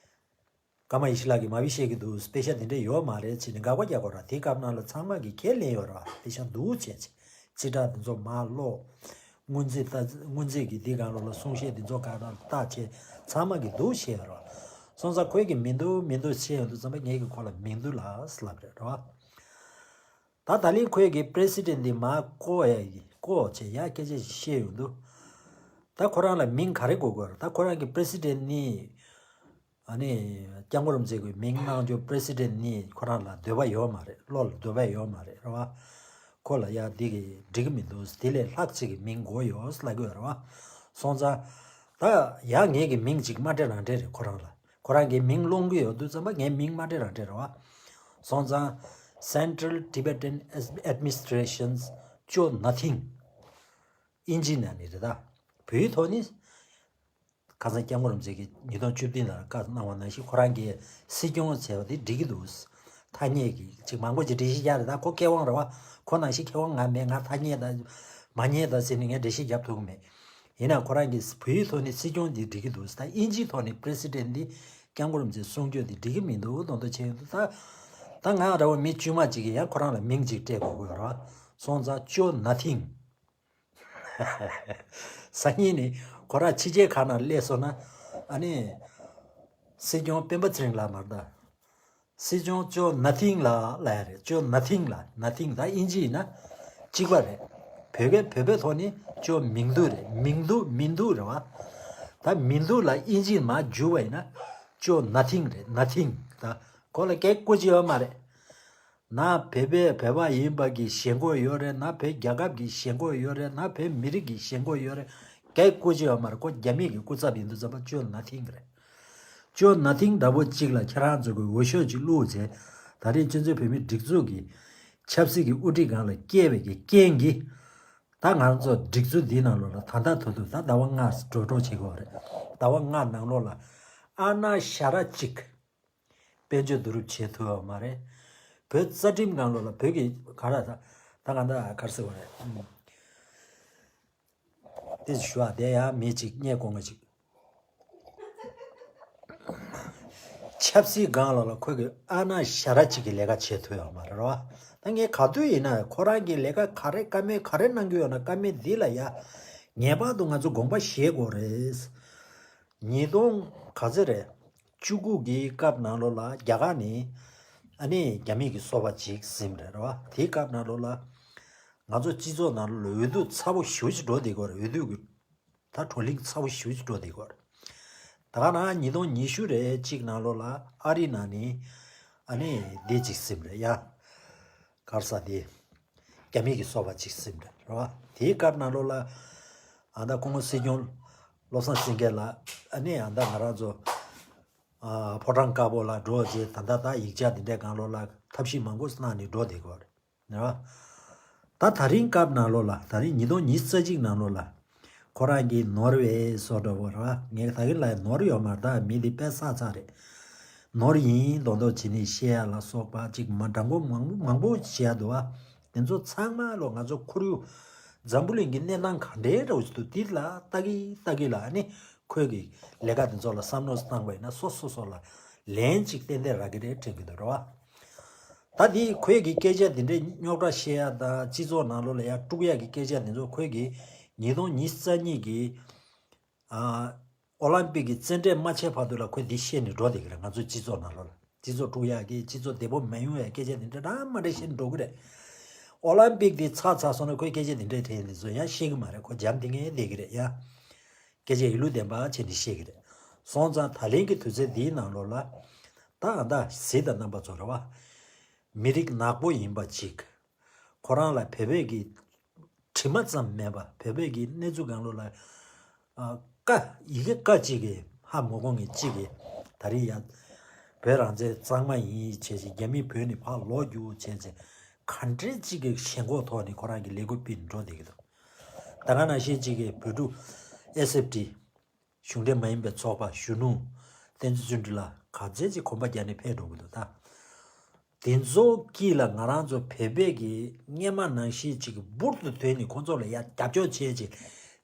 ཀརྨ་ཡེ་ཤེས་ལགས་ཀྱིས་མ་བི་བཤད་ཀྱི་འདུག་པེ་ཤག་དེ་འདྲ་ཡོད་མ་རེད་ཅེས་ནས་དགག་པ་རྒྱག་དགོས་ར། དེའི་སྐབས་ནང་ལ་ཚང་མ་གིས་ཁས་ལེན་ཡོད་ར། པེ་ཤག་འདུག་བྱས་ཅེས་སྤྱི་བསྒྲགས་དེ་ཚོ་མར་ཀློག་སྔོན་རྩིས་ལྟ་སྔོན་རྩིས་ཀྱི་འདི་སྒང་ལོགས་ལ་གསུང་བཤད་དེ་ཚོ་སྒང་ལ་བལྟ་བྱས་ཚང་མ་གིས་འདུག་བཤད་ཡོད་ར། སོང་ཙང་ཁོས་ཀྱིས་མི་འདུག་མི་འདུག་བཤད་ཡོང་དུས་ཙམ་པ་ངས་ཀྱིས་ཁོ་ལ་མི་འདུག་ལབ་ལབ་རེད་ར། ད་ད་ལན་ཁོས་ཀྱིས་པི་རེ་སི་ཌེན་ཊི་འདི་མར་བཀོག་ཡ་ཡིན། བཀོག་བྱས་ཡ་སྐད་ཆ་ཞིག་བཤད་ཡོང་དུས། ད་ཁོ་རང་ལ་མིང་ག་རེ་དགོས་དགོས་རེད། ད་ཁོ་རང་གི་པི་རེ་སི་ཌེན་ཊི་ནི། ཨ་ནི་སྐྱབས་མགོན་རིན་པོ་ཆེ་གི་མིང་གནང་རྒྱུ་པི་རེ་སི་ཌེན་ཊི་ནི་ཁོ་རང་ལ་འདོད་པ་ཡོད་མ་རེད། བློ་ལ་འདོད་པ་ཡོད་མ་རེད། རེད་བ། ཁོ་ལ་ཡ་འདི་གི་འགྲིག་གི་མི་འདུག་དེ་ལས་ལྷག་ཅིག་གི་མིང་དགོས་ཡོད་ལབ་ཀྱི་ཡོད་རེད་བ། སོང་ཙང་། ད་ཡ་ངེད་ཀྱི་མིང་ཅིག་མ་སྤྲད་རང་སྤྲད་རེད་ཁོ་རང་ལ། ཁོ་རང་གིས་མིང་སློང་གི་ཡོད་དུས་ཙམ་པ་ངའི་མིང་མ་སྤྲད་རང་སྤྲད་རེད་བ། སོང་ཙང་། Central Tibetan Administration's Cho Nothing དབྱིན་ཇིའི་ནང་ནས་རེད་ད། བོད་ཡིག་ཐོག་ནི། ཁ་སང་སྐྱབས་མགོན་རིན་པོ་ཆེ་གིས་ཉིས་སྟོང་བཅུ་བདུན་ལ་བཀའ་གནང་བ་ནང་བཞིན་ཁོ་རང་གིས་སྲིད་སྐྱོང་བྱས་པ་དེ་འགྲིག་གི་འདུག་ཐ་སྙད་ཀྱི་ཅིག་མང་པོ་ཅིག་འགྲེལ་བཤད་རྒྱག་རེད། ད་ཁོ་མཁས་དབང་རེད་བ། ཁོ་ནང་བཞིན་མཁས་དབང་ང་མེད། ང་ཐ་སྙད་དང་མ་སྙད་དང་ཟེར་ནས་ངས་འགྲེལ་བཤད་རྒྱབ་ཐུབ་ཀྱི་མེད། ཡིན་ན་ཁོ་རང་གིས་བོད་ཡིག་ཐོག་ནས་སྲིད་སྐྱོང་འདི་འགྲིག་གི་འདུག་ད་དབྱིན་ཇིའི་ཐོག་ནས་པི་རེ་སི་ཌེན་ཊི་འདི་སྐྱབས་མགོན་རིན་པོ་ཆེ་གསུང་རྒྱུ་འདི་འགྲིག་གི་མི་འདུག་མདོག་མདོག་བྱས་ཡོང་དུས། ད་ད་ང་འདྲ་བོ་མི་དཀྱུས་མ་ཅིག་གིས་ཡང་ཁོ་རང་ལ་མིང་ཅིག་སྤྲད་དགོས་དགོས་རེད་བ། སོང་ཙང་ཅོ་ན་ཐིང་། སང་ཉིན་ནས་ཁོ་རང་ཕྱི་རྒྱལ་ཁག་ནང་སླེབས་སོང་ན། ཨ་ནི་སྲིད་སྐྱོང་སྤེན་པ་ཚེ་རིང་ལགས་མ་རེད་ད། སྲིད་སྐྱོང་ཅོ་ན་ཐིང་ལགས་ལབ་ཡ་རེད། ཅོ་ན་ཐིང་ལགས། ན་ཐིང་ད་དབྱིན་ཇི་ཡིན་ན་གཅིག་པ་རེད། བོད་སྐད་བོད་པའི་ཐོག་ནས་ཅོ་མིང་སྡུག་རེད། མིང་སྡུག་མིང་སྡུག་རེད་བ། ད་མིང་སྡུག་ལ་དབྱིན་ཇིར་མར་བསྒྱུར་བ་ཡིན་ན་ཅོ་ན་ཐིང་རེད། ན་ཐིང་། ད་ཁོ་ལ་སྐད་བཀོལ་རྒྱུ་ཡོད་མ་རེད། ན་བོད་པའི་བོད་པ་ཡིན་པ་གི་ཞེན་ཁོག་ཡོད་རེད། ན་བོད་རྒྱལ་ཁབ་ཀྱི་ཞེན་ཁོག་ཡོད་རེད། ན་བོད་མི་རིགས་ཀྱི་ཞེན་ཁོག་ཡོད་རེད། སྐད་བཀོལ་རྒྱུ་ཡོད་མ་རེད། ཁོ་རྒྱ་མི་གི་སྐུ་ཚབ་ཡིན་དུས་ཙམ་པ་ཅོ་ན་ཐིང་རེད། ཅོ་ན་ཐིང་འདྲ་པོ་གཅིག་ལ་ཁྱེད་རང་ཚོ་གི་འོས་ཤོག་ཅིག་བླུགས་རྗེས། ད་རེས་སྤྱི་ཚོགས་བོད་མིའི་སྒྲིག་འཛུགས་ཀྱི་ཆབ་སྲིད་ཀྱི་དབུ་ཁྲིད་སྒང་ལ་བསྐྱལ་བའི་གི་རྐྱེན་གྱིས། ད་ང་ཚོ་སྒྲིག་འཛུགས་འདིའི་ནང་ལོགས་ལ་ད་ལྟ་ཐོག་ཏུ་ད་ཟླ་བ་ལྔ་འགྲོ་གྲོན་བྱེད་དགོས་རེད། ཟླ་བ་ལྔ་ནང་ལོགས་ལ་ཨ་ན་ཞ་ར་གཅིག་དཔལ་འབྱོར་བསྡུ་རུབ་བྱེད་ཐུབ་ཡོད་མ་རེད། བོད་རྩ་ཁྲིམས་སྒང་ལོགས་ལ་བོད་ཀྱི་ག་ར་ད་ད་ག་འདྲ་ག་རེ་ཟེར་དགོས་རེད། ཨུམ། དེ་ཞུ་བ་དེ་ཡང་མི་གཅིག་བརྙས་སྐོང་ག་ཅིག་ཆབ་སྲིད་སྒང་ལ་ལ་ཁོས་གི་ཨ་ན་ཞ་ར་གཅིག་གི་ལས་ཀ་བྱེད་ཐུབ་ཡོད་མ་རེད་རོ། ད་ངས་ག་དུས་ཡིན་ན་ཁོ་རང་གི་ལས་ཀ་ག་རེ་བཀའ་མོལ་ག་རེ་གནང་གི་ཡོད་ན་བཀའ་མོལ་འདི་ལ་ཡ་ངེས་པར་དུ་ང་ཚོ་དགོངས་པ་བཞེས་དགོས་རེད། ཉིས་སྟོང་ག་ཚོད་རེད། བཅུ་དགུ་གི་སྐབས་ནང་ལོགས་ལ་རྒྱ་གར་ནས་ཨ་ནི་རྒྱ་མི་གི་སོ་པ་གཅིག་ཟིན་རེད་རོ། དེའི་སྐབས་ནང་ལོགས་ལ་ང་ཚོ་སྤྱི་ཚོགས་ནང་ལོགས་ལ་འོས་བསྡུ་ཚ་པོ་ཞེ་པོ་ཅིག་འགྲོ་བསྡད་ཀྱི་ཡོད་རེད། འོས་བསྡུ་གི་ད་བགྲོ་གླེང་ཚ་པོ་ཞེ་པོ་ཅིག་འགྲོ་བསྡད་ཀྱི་ཡོད་རེད། ད་ག་ནང་ཉིས་སྟོང་ཉི་ཤུ་རེ་གཅིག་ནང་ལོགས་ལ་ཨ་རི་ནང་ནས་ཨ་ནི་འདི་གཅིག་ཟིན་རེད་ཡ། ག་རེ་ཟེར་དེ། རྒྱ་མི་གི་སོ་པ་གཅིག་ཟིན་རེད་རེད་བ། དེའི་སྐབས་ནང་ལོགས་ལ་ཨ་ད་སྐུ་ངོ་སྲིད་སྐྱོང་བློ་བཟང་སེང་གེ་ལགས་ཨ་ནི་ཨ་ད་ང་རང་ཚོ་ཨ་ཕོ་བྲང་དཀར་པོ་ལ་འགྲོ་རྗེས་ད་ད་ད་ཡིག་ཆ་འདི་འདྲའི་སྒང་ལོགས་ལ་ཐབས་ཤེས་མང་པོ་གནང་ནས་འགྲོ་བསྡད་ཀྱི་ཡོད་རེད། ད་ད་རིང་སྐབས་ནང་ལོགས་ལ་ད་རིང་ཉིས་སྟོང་ཉི་ཤུ་རྩ་གཅིག་ནང་ལོགས་ལ་ཁོ་རང་གིས་ནོར་བའི་བཟོ་འདྲ་བོ་ར་ངས་ད་གིན་ལ་ནོར་ཡོད་མ་རེད། ད་མི་འདི་དཔེ་བསགས་ཚར་རེད། ནོར་ཡིན་མདོག་མདོག་བྱེད་ནས་བཤད་ཡ་ལ་སོགས་པ་ཅིག་མ་འདྲ་པོ་མང་པོ་མང་པོ་བྱས་འདུག་བ། དེ་ཚོ་ཚང་མ་ལོ་ང་ཚོ་ཁོར་ཡུག་འཛམ་བུ་གླིང་གི་གནས་སྟངས་ག་འདྲའི་འདྲ་བོ་ཞིག་འདུག་དེ་ལ་ལྟ་གི་ལྟ་གི་ལ་ཨ་ནི་ཁོས་གི་ལས་ཀ་དེ་ཚོ་ལ་བསམ་བློ་བཏང་བ་ཡིན་ན་སོ་སོ་སོ་ལ་ལན་ཅིག་ཏན་ཏན་རག་གི་རེད་དྲན་གི་འདུག་རེད་བ། ད་དེ་ཁོས་གི་སྐད་ཆ་དེ་འདྲའི་རྙོག་དྲ་བཤད་ཡ་དང་སྤྱི་ཚོགས་ནང་ལོགས་ལ་ཡ་དཀྲུག་ཡ་གི་སྐད་ཆ་དེ་ཚོ་ཁོས་གི་ཉིས་སྟོང་ཉི་ཤུ་རྩ་གཉིས་གི་ཨ་ཨོ་ལམ་པིག་གི་རྩེད་འགྲན་མ་ཆད་བར་དུ་ལ་ཁོས་འདི་བཤད་ནས་འགྲོ་བསྡད་ཀྱི་རེད། ང་ཚོའི་སྤྱི་ཚོགས་ནང་ལོགས་ལ་སྤྱི་ཚོགས་དཀྲུག་ཡག་གི་སྤྱི་ཚོགས་བདེ་པོ་མ་ཡོང་ཡག་སྐད་ཆ་དེ་འདྲ་འདྲ་མ་འདྲ་བཤད་ནས་འགྲོ་གི་རེད། ཨོ་ལམ་པིག་དེ་ཚར་ཚར་སོང་ན་ཁོས་སྐད་ཆ་དེ་འདྲའི་དྲན་ནས་བཟོ་ཡང་བཤད་གི་མ་རེད། ཁོ་འཇམ་ཐིང་ངེ་བསྡད་ཀྱི་རེད་ཡ། སྐད་ཆ་ཡིན་ལུགས་ལྡན་པ་བྱས་ནས་བཤད་ཀྱི་རེད། སོང་ཙང་ད་ལན་གྱི་དུས་ཚོད་འདིའི་ནང་ལོགས་ལ་ད་ཨ་ད་གཟིགས་དང་རྣམ་པ་ཚོ་རེད་བ། མི་རིགས་ནག་པོ་ཡིན་པ་གཅིག་ཁོ་རང་ལ་བོད་པའི་གི་དྲི་མ་ཙམ་མེད་པ་བོད་པའི་གི་གནས་ཚུལ་སྒང་ལོགས་ལ་ཨ་ཀ་ཡི་གེ་ཀ་གཅིག་གི་ཧ་མ་གོ་མཁན་གཅིག་གི་ད་རེས་ཡ་བོད་རང་བཙན་གཙང་མ་ཡིན་བྱས་ཅིག་རྒྱ་མིས་བོད་ནས་ཕར་ལོག་རྒྱུ་བྱས་ཅིག་ག་འདྲའི་གཅིག་གི་ཞེན་ཁོག་ཐོག་ནས་ཁོ་རང་གི་ལས་འགུལ་སྤེལ་འགྲོ་བསྡད་ཀྱི་འདུག་ད་ག་ནང་བཞིན་གཅིག་གི་བོད་ཕྲུག་ཨེས་ཨེཕ་ཊི་གཞུང་འབྲེལ་མ་ཡིན་པའི་ཚོགས་པ་གཞོན་ནུ་བསྟན་འཛིན་བརྩོན་འགྲུས་ལགས་ག་ཚད་ཅིག་གོམ་པ་རྒྱག་ནས་ཕེབས་འགྲོ་གི་འདུག་ད། དེ་ཚོ་དཀྱིལ་ལ་ང་རང་ཚོ་བོད་པའི་གི་སྔས་མ་ནང་བཞིན་ཅིག་འབུར་དུ་དོན་ནས་ཁོང་ཚོ་ལ་ཡ་རྒྱབ་སྐྱོར་བྱས་ཅིག་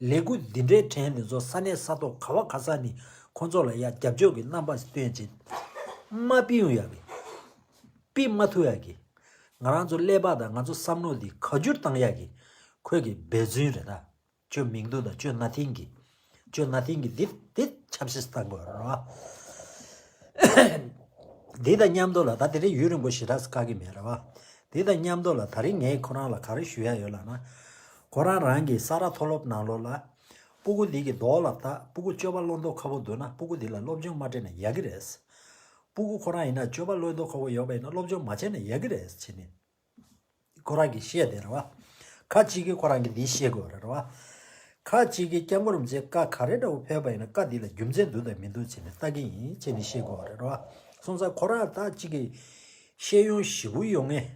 ལས་འགུལ་འདི་འདྲའི་དྲན་དེ་ཚོ་ས་གནས་ས་ཐོག་ག་བ་ག་ས་ནས་ཁོང་ཚོ་ལ་ཡ་རྒྱབ་སྐྱོར་གྱི་རྣམ་པ་སྟོན་ཅིག་མ་ཕུད་ཡོང་ཡག་གི་ཕུད་མ་ཐུབ་ཡག་གི་ང་རང་ཚོ་ཀླད་པ་དང་ང་ཚོ་བསམ་བློ་འདི་ཁ་བསྒྱུར་བཏང་ཡག་གི་ཁོས་གི་འབད་བརྩོན་རེད་ད། ཅོ་མིང་སྡུག་དང་ཅོ་ན་ཐིང་གི། ཅོ་ན་ཐིང་གི་འདི་འདི་ཆབ་སྲིད་བཏང་དགོས་རེད་བ། འདི་དང་མཉམ་དུ་ལ་ད་དེ་རིང་ཡུན་རིང་པོ་ཞེ་དྲག་བཀག་གི་མེད་རེད་བ། འདི་དང་མཉམ་དུ་ལ་ད་རིང་ངས་ཁོ་རང་ལ་ག་རེ་ཞུ་ཡ་ཡོད་ལབ་ན། ཁོ་རང་རང་གི་ས་རཱ་མཐོ་སློབ་ནང་ལོགས་ལ། སྤུ་གུ་འདི་གི་རྡོག་ལ་ལྟ། སྤུ་གུ་སྤྱོད་པ་བློ་འདོར་ཁ་པོ་འདུག་ན་སྤུ་གུ་འདི་ལ་སློབ་སྦྱོང་མ་སྤྲད་ན་ཡག་གི་རེད། སྤུ་གུ་ཁོ་རང་ཡིན་ན་སྤྱོད་པ་བློ་འདོར་ཁ་པོ་ཡོད་པ་ཡིན་ན་སློབ་སྦྱོང་མ་བྱས་ན་ཡག་གི་རེད་བྱས་ནས། ཁོ་རང་གིས་བཤད་དེ་རེད་བ། ཁ་ཅིག་གིས་ཁོ་རང་གིས་འདི་བཤད་དགོས་རེད་བ། ཁ་ཅིག་གིས་སྐྱབས་མགོན་རིན་པོ་ཆེ་བཀའ་ག་རེ་འདྲ་བོ་ཕེབས་པ་ཡིན་ན་བཀའ་འདི་ལ་རྒྱུ་མཚན་འདུག་དང་མི་འདུག་བྱས་ནས་ལྟ་གི་ཡིན་བྱས་ནས་བཤད་དགོས་རེད་བ། སོང་ཙང་ཁོ་རང་ད་ཅིག་གིས་བཤད་ཡོང་ཞེ་པོ་ཡོང་ངེས།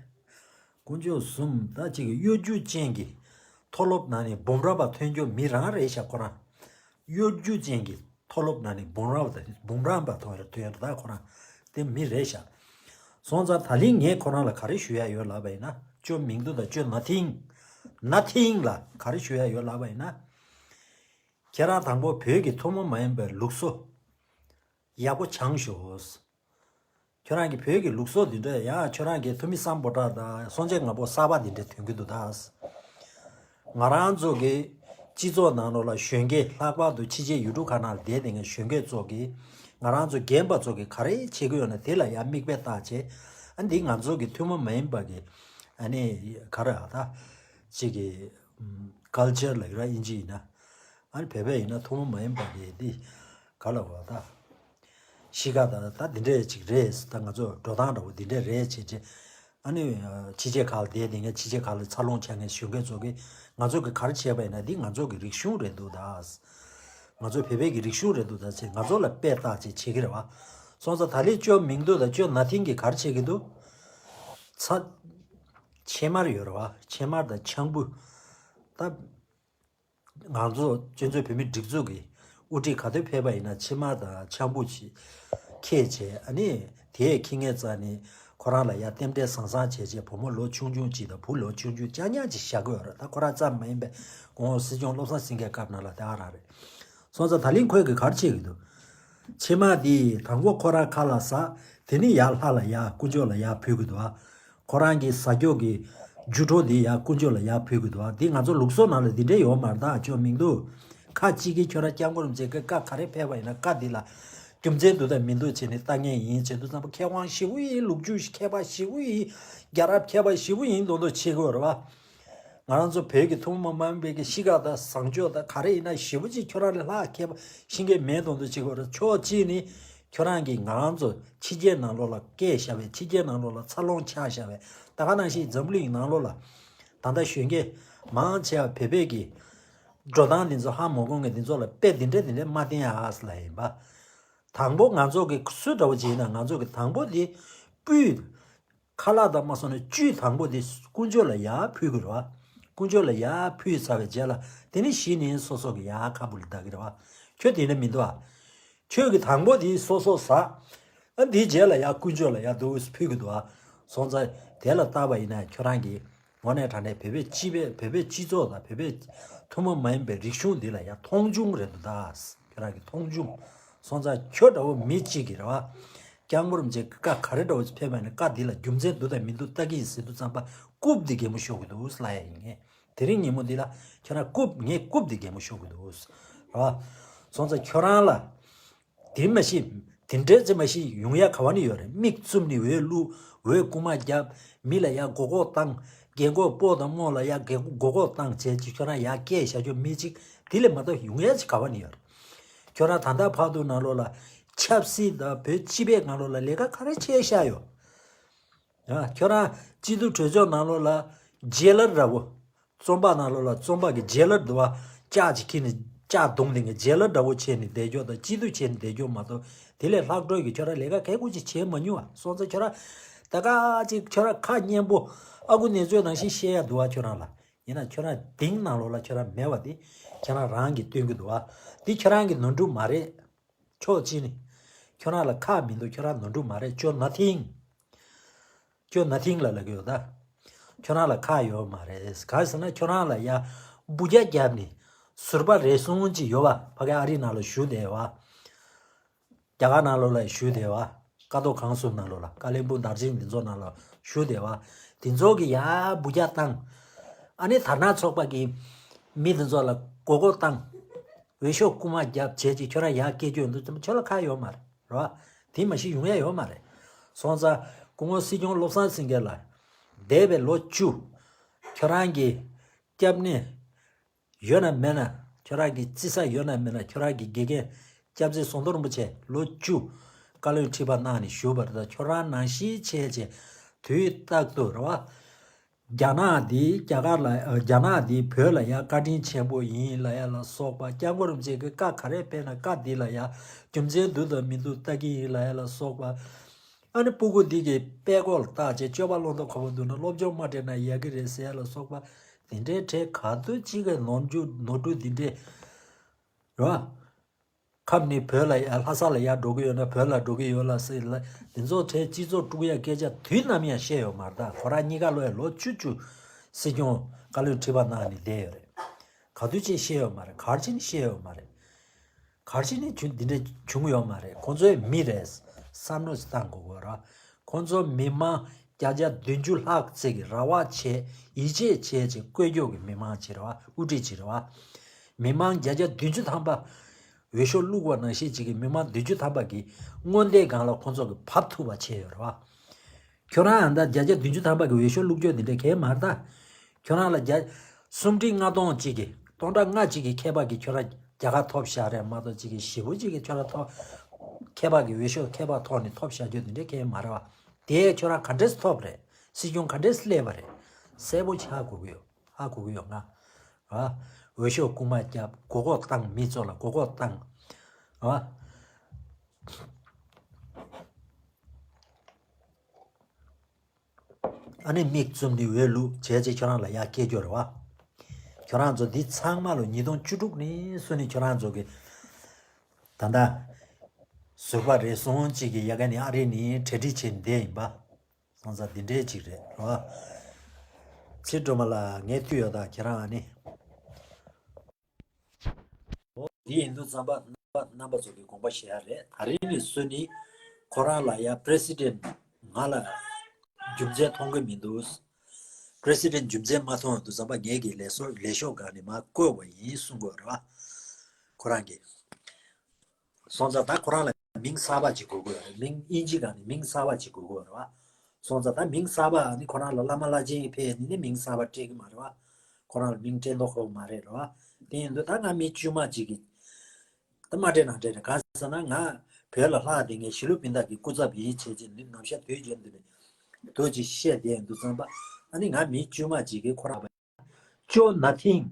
དཀོན་མཆོག་གསུམ་ད་ཅིག་གིས་གཡོ་སྒྱུ་ཅན་གྱི་མཐོ་སློབ་ནང་ནས་འབུམ་རམས་པ་ཐོན་རྒྱུ་མི་རང་རེད་ཤག་ཁོ་རང་། གཡོ་སྒྱུ་ཅན་གྱི་མཐོ་སློབ་ནང་ནས་འབུམ་རམས་པ་དང་འབུམ་རམས་པ་ཐོན་ཐོན་ཡོད་ད་ཁོ་རང་དེ་མི་རེད་ཤག་སོང་ཙང་ད་ལན་ངས་ཁོ་རང་ལ་ག་རེ་ཞུ་ཡ་ཡོད་ལབ་པ་ཡིན་ན། ཅོ་མིང་དུ་དང་ཅོ་ན་ཐིང་། ན་ཐིང་ལ་ག་རེ་ཞུ་ཡ་ཡོད་ལབ་པ་ཡིན་ན། ཁྱེད་རང་དང་པོ་བོད་ཀྱི་ཐུན་མོང་མ་ཡིན་པའི་ལུགས་སྲོལ་ཡག་པོ་སྦྱངས་ཤོག། ཁྱོད་རང་གི་བོད་ཀྱི་ལུགས་སྲོལ་འདི་འདྲ་ཡང་ཁྱོད་རང་གི་ཐུ་མི་སམ་བྷོ་ཊ་དང་སྲོང་བཙན་སྒམ་པོ་གསར་པ་འདི་འདྲ་ཐོན་གྱི་འདུག་ད། ང་རང་ཚོ་གི་སྤྱི་ཚོགས་ནང་ལོགས་ལ་གཞོན་སྐྱེས། ལྷག་པར་དུ་ཕྱི་རྒྱལ་ཡུལ་གྲུ་ཁག་ནང་ལ་བསྡད་དེ་ངས་གཞོན་སྐྱེས་ཚོ་གི་ང་རང་ཚོ་རྒན་པ་ཚོ་གི་ག་རེ་བྱེད་ཀྱི་ཡོད་ན་དེ་ལ་ཡང་མིག་དཔེ་བལྟ་བྱས། ཨ་འདི་ང་ཚོ་གི་ཐུན་མོང་མ་ཡིན་པ་གི་ཨ་ནི་ག་རེ་ཨ་ད་ཅིག་གི་ཀལ་ཅར་ལ་ཡོད་ར་ཨིན་ཇི་ཡིན་ན། ཨ་ནི་བོད་པ་ཡིན་ན་ཐུན་མོང་མ་ཡིན་པ་གི་འདི་ག་ལ་བ་ད། གཤིས་ཀ་དང་ད་འདི་འདྲས་ཅིག་རེད། ད་ང་ཚོ་འགྲོ་སྟངས་འདྲ་བོ་འདི་འདྲས་རེད་བྱས་རྗེས། ཨ་ནི་ཕྱི་རྒྱལ་ཁག་ལ་བསྡད་དེ་ངས་ཕྱི་རྒྱལ་ཁག་ལ་འཚར་ལོངས་བྱས་ངས་གཞོན་སྐྱེས་ཚོ་གིས་ང་ཚོ་གིས་ག་རེ་བྱས་པ་ཡིན་ན་འདི་ང་ཚོ་གི་རིག་གཞུང་རེད་འདུག་ད། ང་ཚོ་བོད་པའི་གི་རིག་གཞུང་རེད་འདུག་ད་ཅེས་ང་ཚོ་ལ་དཔེ་བལྟ་ཅེས་བྱེད་ཀྱི་རེད་བ། སོང་ཙང་ད་ལན་ཅོ་མིང་དུ་དང་ཅོ་ན་ཐིང་གིས་ག་རེ་བྱེད་ཀྱི་འདུག་ཚ། ཕྱེ་མར་ཡོད་རེད་བ། ཕྱེ་མར་དང་ཆང་བུ། ད། ང་ཚོ་བཙན་བྱོལ་བོད་མིའི་སྒྲིག་འཛུགས་ཀྱི་དབུ་ཁྲིད་ག་དུས་ཕེབས་པ་ཡིན་ན་ཕྱེ་མར་དང་ཆང་བུ་ཅིག་འཁྱེར་བྱས། ཨ་ནི་དེས་འཁྱེར་མཁན་རྩ་ནི་ཁོ་རང་ལ་ཡ་རྟེན་འབྲེལ་བཟང་བཟང་བྱས་བྱས་བུ་མོ་ལོ་ཆུང་ཆུང་ཅིག་དང་བུ་ལོ་ཆུང་ཆུང་རྐྱང་རྐྱང་ཅིག་བཞག་གི་ཡོད་རེད། ད་ཁོ་རང་ཙམ་མ་ཡིན་པའི་གོང་འོག་སྲིད་སྐྱོང་བློ་བཟང་སེང་གེའི་སྐབས་ནང་ལ་དེ་ག་རང་རེད། སོང་ཙང་ད་ལན་ཁོས་གི་ག་རེ་བྱེད་ཀྱི་འདུག་ཕྱེ་མར་དེ་དང་པོ་ཁོ་རང་ཁ་ལ་ཟ། དེ་ནི་ཡར་ལྷ་ལ་ཡར་དཀོན་མཆོག་ལ་ཡར་ཕུལ་གི་འདུག་ཨ། ཁོ་རང་གི་ཟ་རྒྱུ་གི་རྒྱུ་གྲོ་དེ་ཡར་དཀོན་མཆོག་ལ་ཡར་ཕུལ་གི་འདུག་ཨ། དེ་ང་ཚོ་ལུགས་སྲོལ་ནང་ལ་དེ་འདྲས་ཡོད་མ་རེད་ད་ཅོ་མིང་དུ། ཁ་གཅིག་གིས་ཁྱོད་རང་སྐྱབས་མགོན་རིན་པོ་ཆེ་གི་བཀའ་ག་རེ་ཕེབས་པ་ཡིན་ན་བཀའ་འདི་ལ་རྒྱུ་མཚན་འདུག་དང་མི་འདུག་བྱས་ནས་ལྟ་མཁན་ཡིན་བྱས་དུས་ཙམ་པ་མཁས་དབང་ཞེ་པོ་ཡིན། ལོ་རྒྱུས་མཁས་པ་ཞེ་པོ་ཡིན། རྒྱལ་རབས་མཁས་པ་ཞེ་པོ་ཡིན་མདོག་མདོག་བྱེད་དགོས་རེད་བ། ང་རང་ཚོ་བོད་ཀྱི་ཐུན་མོང་མ་ཡིན་པའི་གི་གཤིས་ཀ་དང་བཟང་སྤྱོད་དང་ག་རེ་ཡིན་ན་ཞེ་པོ་ཅིག་ཁྱོད་རང་ལས་ལྷག་མཁས་པ་ཤེས་མཁན་མེད་མདོག་མདོག་བྱེད་དགོས་རེད། ཕྱོགས་གཅིག་ནི་ཁྱོད་རང་གིས་ང་རང་ཚོ་ཕྱི་རྒྱལ་ནང་ལོགས་ལ་སྐད་བཞག་པའི་ཕྱི་རྒྱལ་ནང་ལོགས་ལ་འཚར་ལོངས་ཆགས་བཞག་པའི་ད་ག་ནང་བཞིན་འཛམ་བུ་གླིང་ནང་ལོགས་ལ་ད་ལྟ་གཞོན་སྐྱེས་མང་ཆེ་བ་བོད་པའི་གི་འགྲོ་སྟངས་འདི་ཚོ་ཧ་མ་གོ་མཁན་འདི་ཚོ་ལ་དཔེ་འདི་འདྲ་འདི་འདྲ་མ་བསྟན་ཨ་ལ་ཡིན་པ། དང་པོ་ང་ཚོ་གི་སུ་འདྲ་བོ་བྱས་ན་ང་ཚོ་གི་དང་པོ་འདི་སྤུས། ཁ་ལག་དང་མ་སོང་ན་བཅུད་དང་པོ་དེ་དཀོན་མཆོག་ལ་ཡར་ཕུལ་དགོས་རེད་བ། དཀོན་མཆོག་ལ་ཡར་ཕུལ་ཚར་བའི་རྗེས་ལ་དེ་ནི་གཞི་ནས་སོ་སོ་གི་ཡར་ཁ་སྦུག་ལ་བདག་གི་རེད་བ། ཁྱོད་དེ་འདྲ་མི་འདུག་ཨ། ཁྱོད་ཀྱི་དང་པོ་དེ་སོ་སོ་ཟ། ཨ་དེའི་རྗེས་ལ་ཡར་དཀོན་མཆོག་ལ་ཡར་འདུག་ཕུལ་གི་འདུག་ཨ། སོང་ཙང་དེ་ལ་བལྟས་པ་ཡིན་ན་ཁྱོད་རང་གི་དངོས་གནས་དྲང་གནས་བོད་པའི་སྤྱི་པའི་བོད་པའི་སྤྱི་ཚོགས་དང་བོད་པའི་ཐུན་མོང་མ་ཡིན་པའི་རིག་གཞུང་འདི་ལ་ཡར་མཐོང་ཆུང་རེད་འདུག་ད། ཁྱོད་རང་གི་མཐོང་ཆུང་། སོང་ཙང་ཁྱོད་འདྲ་བོ་མི་གཅིག་གིས་རེད་བ། སྐྱབས་མགོན་རིན་པོ་ཆེ་བཀའ་ག་རེ་འདྲ་བོ་ཕེབས་པ་ཡིན་ན་བཀའ་འདི་ལ་རྒྱུ་མཚན་འདུག་དང་མི་འདུག་ལྟ་གི་ཡིན་ཟེར་དུས་ཙམ་པ་རྐུབ་འདི་གད་མོ་ཤོར་གི་འདུག་ལབ་ཡ་ཡིན་ངེས། དེ་རིང་ཉིན་མོ་འདི་ལ་ཁྱོད་རང་རྐུབ་ངའི་རྐུབ་འདི་གད་མོ་ཤོར་གི་འདུག་རེད་བ། སོང་ཙང་ཁྱོད་རང་ལ་དེ་མ་གཞི་དེ་འདྲས་ཅིག་མ་གཞི་ཡོང་ཡ་ག་བ་ནས་ཡོད་རེད། མིག་བཙུམ་ནས་འོད་བླུག་འོད་རྐུ་མ་རྒྱབ། མི་ལ་ཡ་མགོ་སྐོར་བཏང་། རྒན་གོག་སྤོ་དང་རྨོ་ལ་ཡ་རྒན་མགོ་སྐོར་བཏང་བྱས་ཅིག་ཁྱོད་རང་ཡ་སྐད་བཞག་རྒྱུ་མི་གཅིག་དེ་ལས་མ་གཏོགས་ཡོང་ཡ་ཅིག་ག་བ་ནས་ཡོད་རེད། ཁྱོད་རང་ད་ལྟ་བར་དུ་ནང་ལོགས་ལ་ཆབ་སྲིད་དང་བོད་སྤྱི་པའི་ནང་ལོགས་ལ་ལས་ཀ་ག་རེ་བྱས་བཞག་ཡོད། ཡ་ཁྱོད་རང་སྤྱི་འཐུས་གྲོས་ཚོགས་ནང་ལོགས་ལ་ཇེ་ལར་འདྲ་བོ། བཙོན་པ་ནང་ལོགས་ལ་བཙོན་པ་གི་ཇེ་ལར་འདུག་བ། ལྕགས་ཅིག་ཁྱེར་ནས་ལྕགས་བརྡུངས་ནས་ངས་ཇེ་ལར་འདྲ་བོ་བྱས་ནས་བསྡད་རྒྱུ་དང་སྤྱི་འཐུས་བྱས་ནས་བསྡད་རྒྱུ་མ་གཏོགས་དེ་ལས་ལྷག་འཕྲོ་གི་ཁྱོད་རང་ལས་ཀ་གལ་ཁུ་ཅིག་བྱས་མ་མྱོང་བ། སོང་ཙང་ཁྱོད་རང་ད་ག་ཅིག་ཁྱོད་རང་ཁ་སྙན་པོ་ཨ་ཁུ་ནེ་ཙོའི་ནང་བཞིན་བཤད་ཡ་འདུག་བ། ཁྱོད་རང་ལ་ཡིན་ན་ཁྱོད་རང་དེང་ནང་ལོགས་ལ་ཁྱོད་རང་མེད་བ་དེ་ཁྱོད་རང་རང་གིས་སྟོན་གི་འདུག་བ། དེ་ཁྱོད་རང་གི་ནོར་འཁྲུལ་མ་རེད། ཕྱོགས་གཅིག་ནས། ཁྱོད་རང་ལ་ཁག་མི་འདུག་ཁྱོད་རང་ནོར་འཁྲུལ་མ་རེད། ཅོ་ན་ཐིང་། ཅོ་ན་ཐིང་ལ་ལབ་ཀྱི་ཡོད་ད། ཁྱོད་རང་ལ་ཁག་ཡོད་མ་རེད། གང་ཟེར་ན་ཁྱོད་རང་ལ་ཡ་འབུ་རྒྱག་བརྒྱབ་ནས་ཟུར་པ་རེ་ཟུང་ཅིག་ཡོད་པ། ཕ་གི་ཨ་རི་ནང་ལ་བཞུགས་བསྡད་པ། རྒྱ་གར་ནང་ལོགས་ལ་བཞུགས་བསྡད་པ། ཀ་ཐོག་ཁང་གསུམ་ནང་ལོགས་ལ། ཀ་ལིམ་པོང་དར་ཇིང་འདི་ཚོ་ནང་ལ་བཞུགས་བསྡད་པ། འདི་ཚོ་གི་ཡ་འབུ་རྒྱག་བཏང་། ཨ་ནི་དར་ནག་ཚོགས་པ་གི་མི་འདི་ཚོ་ལ་མགོ་སྐོར་བཏང་། འོས་ཤོག་རྐུ་མ་བརྒྱབ་བྱས་ཅིག་ཁྱོད་རང་ཡར་སྐད་རྒྱུ་འདུག་ཙམ་ཁྱོད་ལ་ཁག་ཡོད་མ་རེད། རེད་བ། དེ་མ་གཞི་ཡོང་ཡ་ཡོད་མ་རེད། སོང་ཙང་སྐུ་ངོ་སྲིད་སྐྱོང་བློ་བཟང་སེང་གེ་ལགས། འདས་པའི་ལོ་བཅུ། ཁྱོད་རང་གི་སྐྱབས་གནས་ཡོད་ན་མེད་ན། ཁྱོད་རང་གི་རྩིས་ས་ཡོད་ན་མེད་ན། ཁྱོད་རང་གི་དགེ་རྒན་སྐྱབས་རྗེ་ཟམ་གདོང་རིན་པོ་ཆེ་ལོ་བཅུ་བཀའ་བློན་ཁྲི་པ་གནང་ནས་བཞུགས་པ་རེད། ད་ཁྱོད་རང་ནང་བཞིན་བྱས་བྱས་དུས་རྟག་ཏུ་རེད་བ། རྒྱ་ནག་འདི་རྒྱ་གར་ལ་ཨ། རྒྱ་ནག་འདི་བོད་ལ་ཡ་བཀའ་དྲིན་ཆེན་པོ་ཡིན་ལབ་ཡ་ལ་སོགས་པ། སྐྱབས་མགོན་རིན་པོ་ཆེ་གི་བཀའ་ག་རེ་ཕེབས་ན་བཀའ་འདི་ལ་ཡ་རྒྱུ་མཚན་འདུག་དང་མི་འདུག་ལྟ་གི་ཡིན་ལབ་ཡ་ལ་སོགས་པ། ཨ་ནི་སྤུ་གུ་འདི་གི་དཔེ་ཁོག་ལ་བཏགས་བྱས་སྤྱོད་པ་བླང་དོར་ཁག་པོ་འདུག་ན་སློབ་སྦྱོང་མ་སྤྲད་ན་ཡག་གི་རེད་ཟེར་ཡ་ལ་སོགས་པ། དེ་འདྲའི་གྲས་ག་དུས་གཅིག་གི་ནོར་འཁྲུལ་ནོར་འཁྲུལ་འདི་འདྲའི་རེད་བ། ཁབ་ནི་བོད་ལ་ཡ་ལྷ་ས་ལ་ཡར་འགྲོ་གི་ཡོད་ན་བོད་ལ་འགྲོ་གི་ཡོད་ལ་ཟེར་ལ་འདི་ཚོ་གྲས་སྤྱི་ཚོགས་དཀྲུག་ཡ་སྐད་ཆ་དུས་ནམ་ཡང་བཤད་ཡོད་མ་རེད། ད་ཁོ་རང་གཉིས་ཀ་ལོ་ཡ་ལོ་བཅུ་བཅུ་སྲིད་སྐྱོང་བཀའ་བློན་ཁྲི་པ་གནང་ནས་བསྡད་ཡོད་རེད། ག་དུས་ཅིག་བཤད་ཡོད་མ་རེད། གར་ཅིག་ནི་བཤད་ཡོད་མ་རེད། གར་ཅིག་ནི་འདི་འདྲ་བྱུང་ཡོད་མ་རེད། ཁོང་ཚོའི་མི་རེད། བསམ་བློ་ཞིག་བཏང་དགོས་དགོས་ར། ཁོང་ཚོ་མི་མང་བརྒྱ་ཆ་བདུན་ཅུ་ལྷག་ཙམ་གྱིས་རེ་བ་བྱས་ཡིད་ཆེས་བྱས་ཅིག་བཀོད་རྒྱུགས་ཀྱི་མི་མང་ཅིག་རེད་བ། དབུ་ཁྲིད་ཅིག་རེད་བ། མི་མང་བརྒྱ་ཆ་བདུན་ཅུ་ཐམ་པ་འོས་ཤོག་བླུགས་པ་ནང་བཞིན་ཅིག་གི་མི་མང་བདུན་ཅུ་ཐམ་པ་གིས་མངོན་འདོད་སྒང་ལ་ཁོང་ཚོ་གིས་བབས་ཐུབ་པ་བྱས་ཡོད་རེད་བ། ཁྱོད་རང་ཨ་ད་བརྒྱ་ཆ་བདུན་ཅུ་ཐམ་པ་གི་འོས་ཤོག་བླུགས་རྒྱུ་འདི་འདྲ་གལ་མ་རེད་ད། ཁྱོད་རང་ལ་བརྒྱ་སུམ་ཁྲི་ལྔ་སྟོང་གཅིག་གི་སྟོང་ཕྲག་ལྔ་གཅིག་གི་ཁྱད་པར་གྱིས་ཁྱོད་རང་རྒྱལ་ཁ་ཐོབ་བཞག་རེད་མ་གཏོགས་གཅིག་གི་ཞེ་པོ་གཅིག་གི་ཁྱོད་རང་ཐོབ། ཁྱད་པར་གྱི་འོས་ཤོག་ཁྱད་པར་ཐོག་ནས་ཐོབ་བཞག་རྒྱུ་འདི་འདྲ་གལ་མ་རེད་བ། དེ་ཁྱོད་རང་ག་འདྲས་ཐོབ་རེད། སྲིད་སྐྱོང་ག་འདྲས་སླེབས་པ་རེད། གསལ་པོ་ཆགས་དགོས་ཀྱི་ཡོད། ཧ་གོ་གི་ཡོད་ང་། ཨ། འོས་ཤོག་རྐུ་མ་རྒྱབ། མགོ་སྐོར་བཏང་། མི་ཚོ་ལ་མགོ་སྐོར་བཏང་། ཨ། ཨ་ནི་མིག་བཙུམ་ནས་འོས་བླུགས་བྱས་རྗེས་ཁྱོད་རང་ལ་ཡར་སྐྱེལ་རྒྱུ་རེད་བ། ཁྱོད་རང་ཚོ་འདི་ཚང་མ་ལོ་ཉིས་སྟོང་བཅུ་དྲུག་ནས་བཟུང་ནས་ཁྱོད་རང་ཚོ་གི་ད་ལྟ་ཟུར་པ་རེ་ཟུང་གཅིག་གི་ཡ་ག་ནས་ཨ་རི་ནས་གྲ་སྒྲིག་བྱས་ནས་བསྡད་ཡིན་པ། སོང་ཙང་འདི་འདྲའི་ཅིག་རེད་རོ། ཚེ་སྒྲོལ་མ་ལགས་ངས་ཐུག་ཡོད་ད་ཁྱེད་རང་ཨ་ནི། འོ་འདི་ཡིན་དུས་ཙམ་པ་རྣམ་པ་རྣམ་པ་ཚོ་གི་དགོངས་པ་བཞེས་ཡ་རེད། ད་རིང་ནས་བཟུང་ནི་ཁོ་རང་ལ་ཡ་པི་རེ་སི་ཌེན་ང་ལ་རྒྱུ་མཚན་མཐོང་གི་མི་འདུག་པི་རེ་སི་ཌེན་རྒྱུ་མཚན་མ་མཐོང་དུས་ཙམ་པ་ངེད་ཀྱི་ལས་སོ་ལས་ཤོག་སྒང་ནས་མར་བསྐོས་པ་ཡིན་གསུང་དགོས་རེད་བ། ཁོ་རང་གིས། སོང་ཙང་ད་ཁོ་རང་ལ་མིང་གསར་པ་ཅིག་དགོས་ཀྱི་ཡོད་རེད། མིང་དབྱིན་ཇི་སྒང་ནས་མིང་གསར་པ་ཅིག་དགོས་ཀྱི་ཡོད་རེད་བ། སོང་ཙང་ད་མིང་གསར་པ་ནི་ཁོ་རང་ལ་བླ་མ་བླ་ཆེན་ཕེབས་ནི་ནི་མིང་གསར་པ་སྤྲད་ཀྱི་མ་རེད་བ། ཁོ་རང་ལ་མིང་སྤྲད་མདོག་ཁ་པོ་མ་རེད་རེད་བ། དེ་ཡིན་དུས་ད་ང་མི་དཀྱུས་མ་ཅིག་གིས་ད་མ་སྤྲད་ན་སྤྲད་རེད། གང་ཟེར་ན་ང་བོད་ལ་ལྷག་བསྡད་མཁན་གཞིས་ལུས་སྤུན་ཟླ་གི་སྐུ་ཚབ་ཡིན་བྱས་རྗེས་ནི་ནམ་ཞག་དུས་རྒྱུན་དུ་ནི་དུ་ཅིག་བཤད་བསྡད་ཡོང་དུས་ཙམ་པ་ཨ་ནི་ང་མི་དཀྱུས་མ་ཅིག་གིས་ཁོ་རང་ཅོ་ནཱ་ཐིང་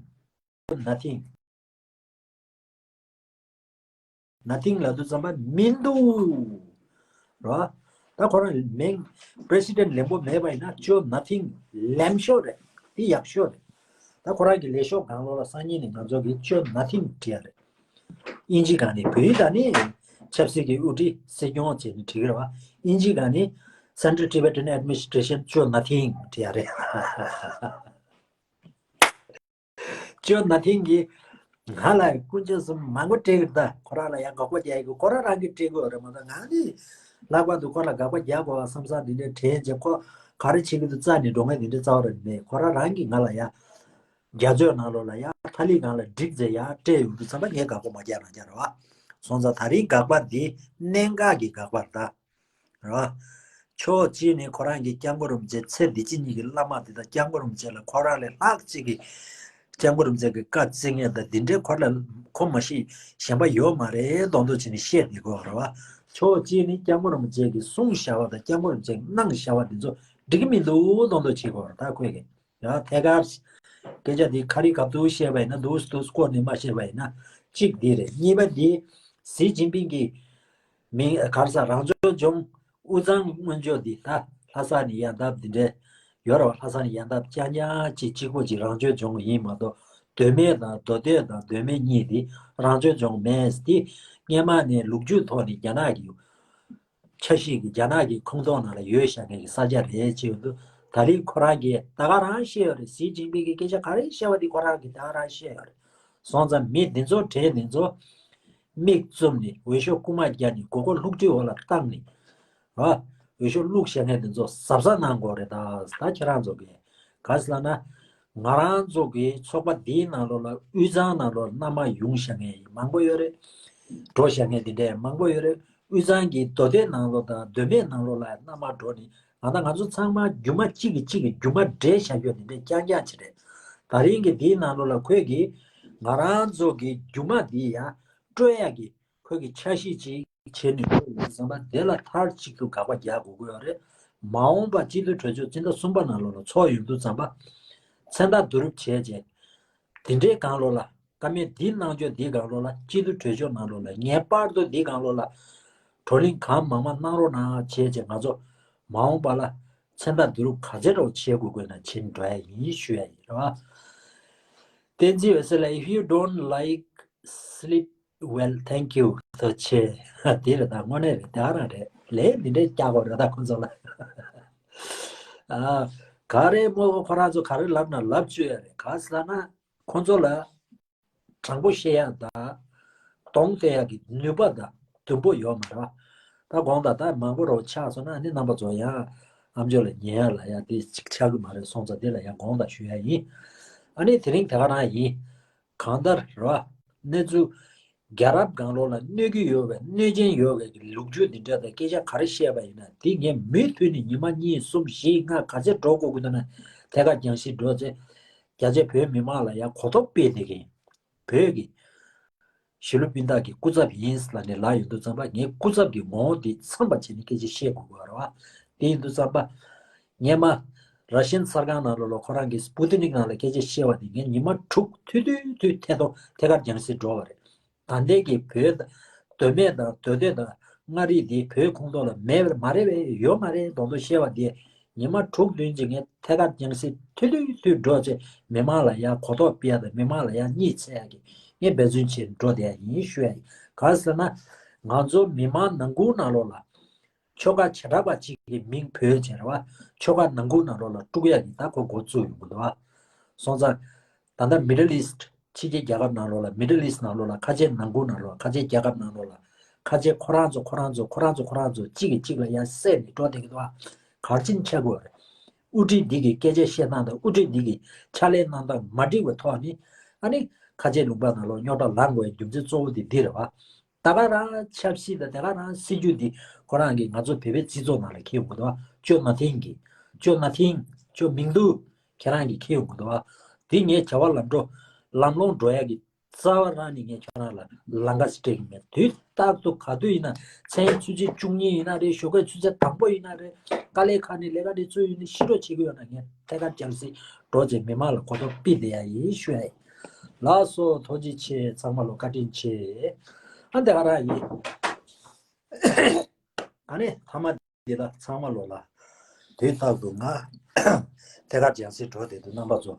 ཅོ་ནཱ་ཐིང་། ནཱ་ཐིང་ལབ་དུས་ཙམ་པ་མི་འདུག་རོ། ད་ཁོ་རང་མིང་པི་རེ་སི་ཌེན་ལེན་པོ་མེད་པ་ཡིན་ན་ཅོ་ནཱ་ཐིང་ལེམ་ཤོག་རེད། དེ་ཡག་ཤོས་རེད། ད་ཁོ་རང་གི་ལས་ཤོག་སྒང་ལོགས་ལ་སང་ཉིན་ནས་ང་ཚོ་གི་ཅོ་ནཱ་ཐིང་བྲིས་ཡ་རེད། དབྱིན་ཇི་སྒང་ནས། བོད་ཡིག་སྒང་ནས་ཆབ་སྲིད་ཀྱི་དབུ་ཁྲིད་སྲིད་སྐྱོང་བྱས་ནས་བྲིས་ཀྱི་རེད་བ། དབྱིན་ཇི་སྒང་ནས་Central Tibetan Administration ཅོ་ནཱ་ཐིང་བྲིས་ཡ་རེད། ཅོ་ནཱ་ཐིང་གིས་ང་ལ་ཀུན་སྤྱོད་གསུམ་མང་པོ་སྤྲད་ཀྱི་འདུག་ད་ཁོ་རང་ལ་ཡང་དགག་པ་རྒྱག་གི། ཁོ་རང་རང་གིས་སྤྲད་དགོས་རེད་མ་གཏོགས་ང་ནི་ལྷག་པར་དུ་ཁོ་ལ་དགག་པ་རྒྱག་དགོས་པ་བསམ་བསམ་འདི་འདྲའི་དྲན་བྱས་ཁོ་ག་རེ་བྱེད་ཀྱི་འདུག་རྩ་ནས་འགྲོ་མཁན་འདི་འདྲའི་རྩ་བ་རེད་མེད། ཁོ་རང་རང་གིས་ང་ལ་ཡང་རྒྱ་མཚོའི་ནང་ལོགས་ལ་ཡང་ཐ་ལི་སྒང་ལ་བསྒྲིགས་བྱས་ཡང་སྤྲད་ཡོང་དུས་ཙམ་པ་ངས་དགག་པ་མ་རྒྱག་ན་རྒྱག་རེད་བ། སོང་ཙང་ད་རིང་དགག་པ་འདི་གནད་འགག་གི་དགག་པ་རེད་ད། རེད་བ། ཕྱོགས་གཅིག་ནས་ཁོ་རང་གིས་སྐྱབས་མགོན་རིན་པོ་ཆེ་ཚེ་འདི་ཕྱི་གཉིས་ཀྱི་བླ་མ་དེ་དང་སྐྱབས་མགོན་རིན་པོ་ཆེ་ལ་ཁོ་རང་ལས་ལྷག་ཅིག་གིས་སྐྱབས་མགོན་རིན་པོ་ཆེ་གི་བཀའ་བརྩི་མཁན་དང་འདི་འདྲའི་ཁོ་ལ་ཁོ་མ་གཞི་གཞན་པ་ཡོད་མ་རེད་མདོག་མདོག་བྱས་ནས་བཤད་བསྡད་ཀྱི་ཡོད་རེད་བ། ཕྱོགས་གཅིག་ནས་སྐྱབས་མགོན་རིན་པོ་ཆེ་གིས་གསུངས་བཞག་པ་དང་སྐྱབས་མགོན་རིན་པོ་ཆེ་གིས་གནང་བཞག་པ་འདི་ཚོ་འགྲིག་གི་མི་འདུག་མདོག་མདོག་བྱེད་ཀྱི་ཡོད་རེད་ད་ཁོས་གི། ཡང་ཐད་ཀར་སྐད་ཆ་འདི་ཁ་རི་ཁ་ཐུག་བཤད་པ་ཡིན་ན་འདུག་སེ་འདུག་སེ་སྐོར་ནས་མ་བཤད་པ་ཡིན་ན་གཅིག་འདི་རེད། གཉིས་པ་འདི་ཞི་ཅིན་ཕིང་གིས་མིང་ག་རེ་ཟ་རང་སྐྱོང་ལྗོངས་དབུས་གཙང་སྔོན་ཆད་འདི་ད་ལྷ་ས་ནས་ཡར་འདབས་འདི་འདྲའི་ཡོད་རེད་བ། ལྷ་ས་ནས་ཡར་འདབས་རྐྱང་རྐྱང་གཅིག་གཅིག་པོ་གཅིག་རང་སྐྱོང་ལྗོངས་ཡིན་མ་གཏོགས་མདོ་སྨད་དང་མདོ་སྟོད་དང་མདོ་སྨད་གཉིས་འདི་རང་སྐྱོང་ལྗོངས་མེད། འདི་སྔོན་མ་ནས་ལོ་རྒྱུས་ཐོག་ནས་རྒྱ་ནག་གི་ཆ་ཤས་ཀྱི་རྒྱ་ནག་གི་ཁོངས་གཏོགས་ནང་ལ་ཡོད་བཞག་མཁན་གྱི་ས་ཆ་རེད་ཅེས་ཡོང་དུས་ད་རིང་ཁོ་རང་གིས་ད་ག་རང་བཤད་ཡོད་རེད། ཞི་ཅིན་ཕིང་གིས་སྐད་ཆ་ག་རེ་བཤད་པ་དེ་ཁོ་རང་གིས་ད་ག་རང་བཤད་ཡོད་རེད། སོང་ཙང་མི་འདི་ཚོ་གྲས་འདི་ཚོ་མིག་བཙུམ་ནས་འོས་ཤོག་རྐུ་མ་རྒྱག་ནས་མགོ་སྐོར་ལྷུག་ཁྲིའི་འོག་ལ་བཏང་ནས་ར་འོས་ཤོག་བླུགས་བཞག་མཁན་འདི་ཚོ་གཟབ་གཟབ་གནང་དགོས་རེད། ད་ད་ཁྱེད་རང་ཚོ་གིས་ག་ཟེར་ལབ་ན་ང་རང་ཚོ་གི་ཚོགས་པ་འདིའི་ནང་ལོགས་ལ་དབུས་གཙང་ནང་ལོགས་མནའ་མ་ཡོང་བཞག་མཁན་མང་པོ་ཡོད་རེད། འགྲོ་བཞག་མཁན་འདི་འདྲས་མང་པོ་ཡོད་རེད། དབུས་གཙང་གི་མདོ་སྟོད་ནང་ལོགས་དང་མདོ་སྨད་ནང་ལོགས་ལ་མནའ་མ་འགྲོ་ནི་ང་དང་ང་ཚོ་ཚང་མ་རྒྱུ་མ་གཅིག་གིས་གཅིག་གི་རྒྱུ་མ་འདྲེས་བཞག་རྒྱུ་འདི་འདྲས་རྐྱང་རྐྱང་ཅིག་རེད། ད་རིང་གི་འདིའི་ནང་ལོགས་ལ་ཁོས་གིས་ང་རང་ཚོ་གི་རྒྱུ་མ་འདི་ཡང་སྤྲོད་ཡག་གི་ཁོས་གི་འཆར་གཞི་ཅིག་བྱས་ནས་ཁོས་ཡིན་ཙམ་པ་དེ་ལ་མཐར་གཅིག་ཏུ་དགག་པ་རྒྱག་དགོས་ཀྱི་ཡོད་རེད། མ་འོངས་པ་སྤྱི་འཐུས་གྲོས་ཚོགས་སྤྱི་ཟླ་གསུམ་པ་ནང་ལོགས་ལ་ཚོགས་ཡོང་དུས་ཙམ་པ་མཚན་རྟགས་བསྡུ་རུབ་བྱས་རྗེས། དེ་འདྲའི་སྒང་ལོགས་ལ་བཀའ་མོལ་འདི་གནང་ཆོག་འདི་སྒང་ལོགས་ལ་སྤྱི་འཐུས་གྲོས་ཆོད་ནང་ལོགས་ལ་ངེས་པར་དུ་འདི་སྒང་ལོགས་ལ་བགྲོ་གླེང་གང་མང་མང་གནང་རོགས་གནང་བྱས་རྗེས་ང་ཚོ་མ་འོངས་པ་ལ་མཚན་རྟགས་བསྡུ་རུབ་ག་ཚད་རོགས་བྱེད་དགོས་དགོས་ན་བྱེད་འགྲོ་ཡ་ཡིན་ཞུ་ཡ་ཡིན་རེད་བ། བསྟན་འཛིན་འོད་ཟེར་ལགས། If you don't like sleep well, thank you. ཐུགས་རྗེ་ཆེ། དེ་རེད་ད། དངོས་གནས་རེད། དེ་ག་རང་རེད། ལས་འདི་འདྲའི་རྒྱག་དགོས་རེད་ད་ཁོང་ཚོ་ལ། ཨ། ག་རེ་མོ་ཁོ་རང་ཚོ་ག་རེ་ལབ་ན་ལབ་བཅུག་ཡ་རེད། ག་ཟེར་ན་ཁོང་ཚོ་ལ་དྲང་པོ་བཤད་ཡ་དང་གདོང་གཏད་ཡ་གི་ནུས་པ་དང་མཐུན་པོ་ཡོད་མ་རེད་བ། ད་དགོངས་དག་ད་མང་པོ་རོགས་ཆགས་སོང་ན་ནི་རྣམ་པ་ཚོ་ཡང་ཨ་མཆོག་ལ་ཉན་ཡ་ལ་ཡ་དེ་གཅིག་ཆགས་ཀྱི་མ་རེད། སོང་ཙང་དེ་ལ་ཡང་དགོངས་དག་ཞུ་ཡ་ཡིན། ཨ་ནི་དེ་རིང་དེ་ག་རང་ཡིན། གང་ལྟར་རེད་བ། གནས་ཚུལ། རྒྱལ་རབས་སྒང་ལོགས་ལ་གནོད་ཀྱི་ཡོད་པའི་གནོད་སྦྱིན་ཡོད་པའི་གི་ལོ་རྒྱུས་འདི་འདྲ་དང་སྐད་ཆ་ག་རེ་བཤད་པ་ཡིན་ན་དེ་ངས་མུ་མཐུད་ནས་ཉི་མ་གཉིས་གསུམ་བཞི་ལྔ་ག་ཚད་འགྲོ་དགོས་ཀྱི་འདུག་ན་ཐད་ཀར་རྒྱང་ཤིང་འགྲོ་ཚེ། རྒྱ་ཆེ་བོད་མི་མང་ལ་ཡང་གོ་རྟོགས་སྤེལ་བསྡད་མཁན་བོད་ཀྱི་གཞིས་ལུས་སྤུན་ཟླ་གི་སྐུ་ཚབ་ཡིན་ལབ་ནས་ལབ་ཡོང་དུས་ཙམ་པ་ངས་སྐུ་ཚབ་ཀྱི་ངོ་བོ་འདི་འཚམས་པ་བྱས་ནས་སྐད་ཆ་བཤད་དགོས་ཀྱི་ཡོད་རེད་བ། དེ་ཡིན་དུས་ཙམ་པ། སྔོན་མ་ར་ཤན་གསར་ཁང་ནང་ལོགས་ལ་ཁོ་རང་གི་སྤུ་ཏི་ནིག་ནང་ལ་སྐད་ཆ་བཤད་པ་དེ་ངས་ཉི་མ་དྲུག་ཐུང་ཐུང་ཐུང་ཐད་ཐོག་ཐད་ཀར་རྒྱང་སྲིང་འགྲོ་བ་རེད། ད་ལྟའི་གི་བོད་མདོ་སྨད་དང་མདོ་སྟོད་དང་མངའ་རིས་འདི་བོད་ཁོངས་གཏོགས་ལ་མེད་པ་མ་རེད་པས། ཡོད་མ་རེད་མདོག་མདོག་བཤད་པ་འདི་ཉི་མ་དྲུག་བདུན་ཅིག་ངས་ཐད་ཀར་རྒྱང་སྲིང་ཐུང་ཐུང་ཐུང་འགྲོ་ཚེ་མི་མང་ལ་ཡང་གོ་རྟོགས་སྤེལ་ཡ་དང་མི་མང་ལ་ཡང་གཉིད་སད་ཡ་གི་ངས་འབད་བརྩོན་བྱས་འགྲོ་བསྡད་ཡ་ཡིན་ཞུ་ཡ་ཡིན། གང་ཟེར་ན་ང་ཚོ་མི་མང་ནང་ཁུལ་ནང་ལོགས་ལ། ཆོལ་ཁ་བྱེ་བྲག་པ་གཅིག་གི་མིང་བོད་ཟེར་བ། ཆོལ་ཁ་ནང་ཁུལ་ནང་ལོགས་ལ་དཀྲུག་ཡག་གི་ད་ཁོ་འགོ་བཙུགས་ཡོང་གི་འདུག་བ། སོང་ཙང་། ད་ལྟ་Middle East ཕྱི་རྒྱལ་རྒྱལ་ཁབ་ནང་ལོགས་ལ་Middle East ནང་ལོགས་ལ་ཁ་ཆེ་ནང་ཁུལ་ནང་ལོགས་ཁ་ཆེ་རྒྱལ་ཁབ་ནང་ལོགས་ལ་ཁ་ཆེ་ཁོ་རང་ཚོ་ཁོ་རང་ཚོ་ཁོ་རང་ཚོ་ཁོ་རང་ཚོ་གཅིག་གིས་གཅིག་ལ་ཡང་བསད་ནས་འགྲོ་བསྡད་ཀྱི་འདུག་བ། གར་ཕྱིན་ཆགས་དགོས་རེད། དབུ་ཁྲིད་འདི་གི་སྐད་ཆ་བཤད་སྟངས་དང་དབུ་ཁྲིད་འདི་གི་ཕྱག་ལས་གནང་སྟངས་མ་འགྲིག་པའི་ཐོག་ནས་ཨ་ནི་ཁ་ཆེ་ལུང་པ་ནང་ལོགས་རྙོག་དྲ་ལངས་དགོས་པའི་རྒྱུ་མཚན་གཙོ་བོ་དེ་འདི་རེད་བ། ད་ག་རང་ཆབ་སྲིད་དང་ད་ག་རང་སྲིད་ཇུས་འདི་ཁོ་རང་གིས་ང་ཚོ་བོད་པའི་སྤྱི་ཚོགས་ནང་ལ་འཁྱེར་ཡོང་གི་འདུག་བ། ཅོ་ན་ཐིང་གིས། ཅོ་ན་ཐིང་། ཅོ་མིང་འདུག་ཁྱེད་རང་གིས་འཁྱེར་ཡོང་གི་འདུག་བ། འདི་ངས་བྱ་བ་ལམ་འགྲོ་ལམ་ལྷོང་འགྲོ་ཡ་གི་རྩ་བ་རང་ནས་ངས་ཁྱོད་རང་ལ་ལམ་ཁ་སྤྲད་ཀྱི་མེད། དུས་རྟག་ཏུ་ག་དུས་ཡིན་ན་མཚན་ཚུན་ཆད་བཅུ་གཉིས་ཡིན་ན་རེད། ཞོགས་ཀས་ཆུ་ཚོད་དང་པོ་ཡིན་ན་རེད། དཀའ་ལས་ཁག་ནས་ལས་ཀ་འདི་བཙུགས་ཡོད་ནི་ཤི་རོགས་བྱེད་ཀྱི་ཡོད་ན་ངས་ཐད་ཀར་རྒྱང་སྲིང་འགྲོ་བྱས་མི་མང་ལ་གོ་རྟོགས་སྤེལ་བསྡད་ཡ་ཡིན་ཞུ་ཡ་ཡིན། ལགས་སོ། ཐུགས་རྗེ་ཆེ། ཚང་མ་ལོ་བཀའ་དྲིན་ཆེ། ཨ་འདི་ག་རང་ཡིན། ཨ་ནི་ཐ་མ་འདི་ལ་ཚང་མ་ལོ་ལ་དུས་རྟག་ཏུ་ང་ཐད་ཀར་རྒྱང་སྲིང་འགྲོ་བསྡད་འདུག་རྣམ་པ་ཚོ།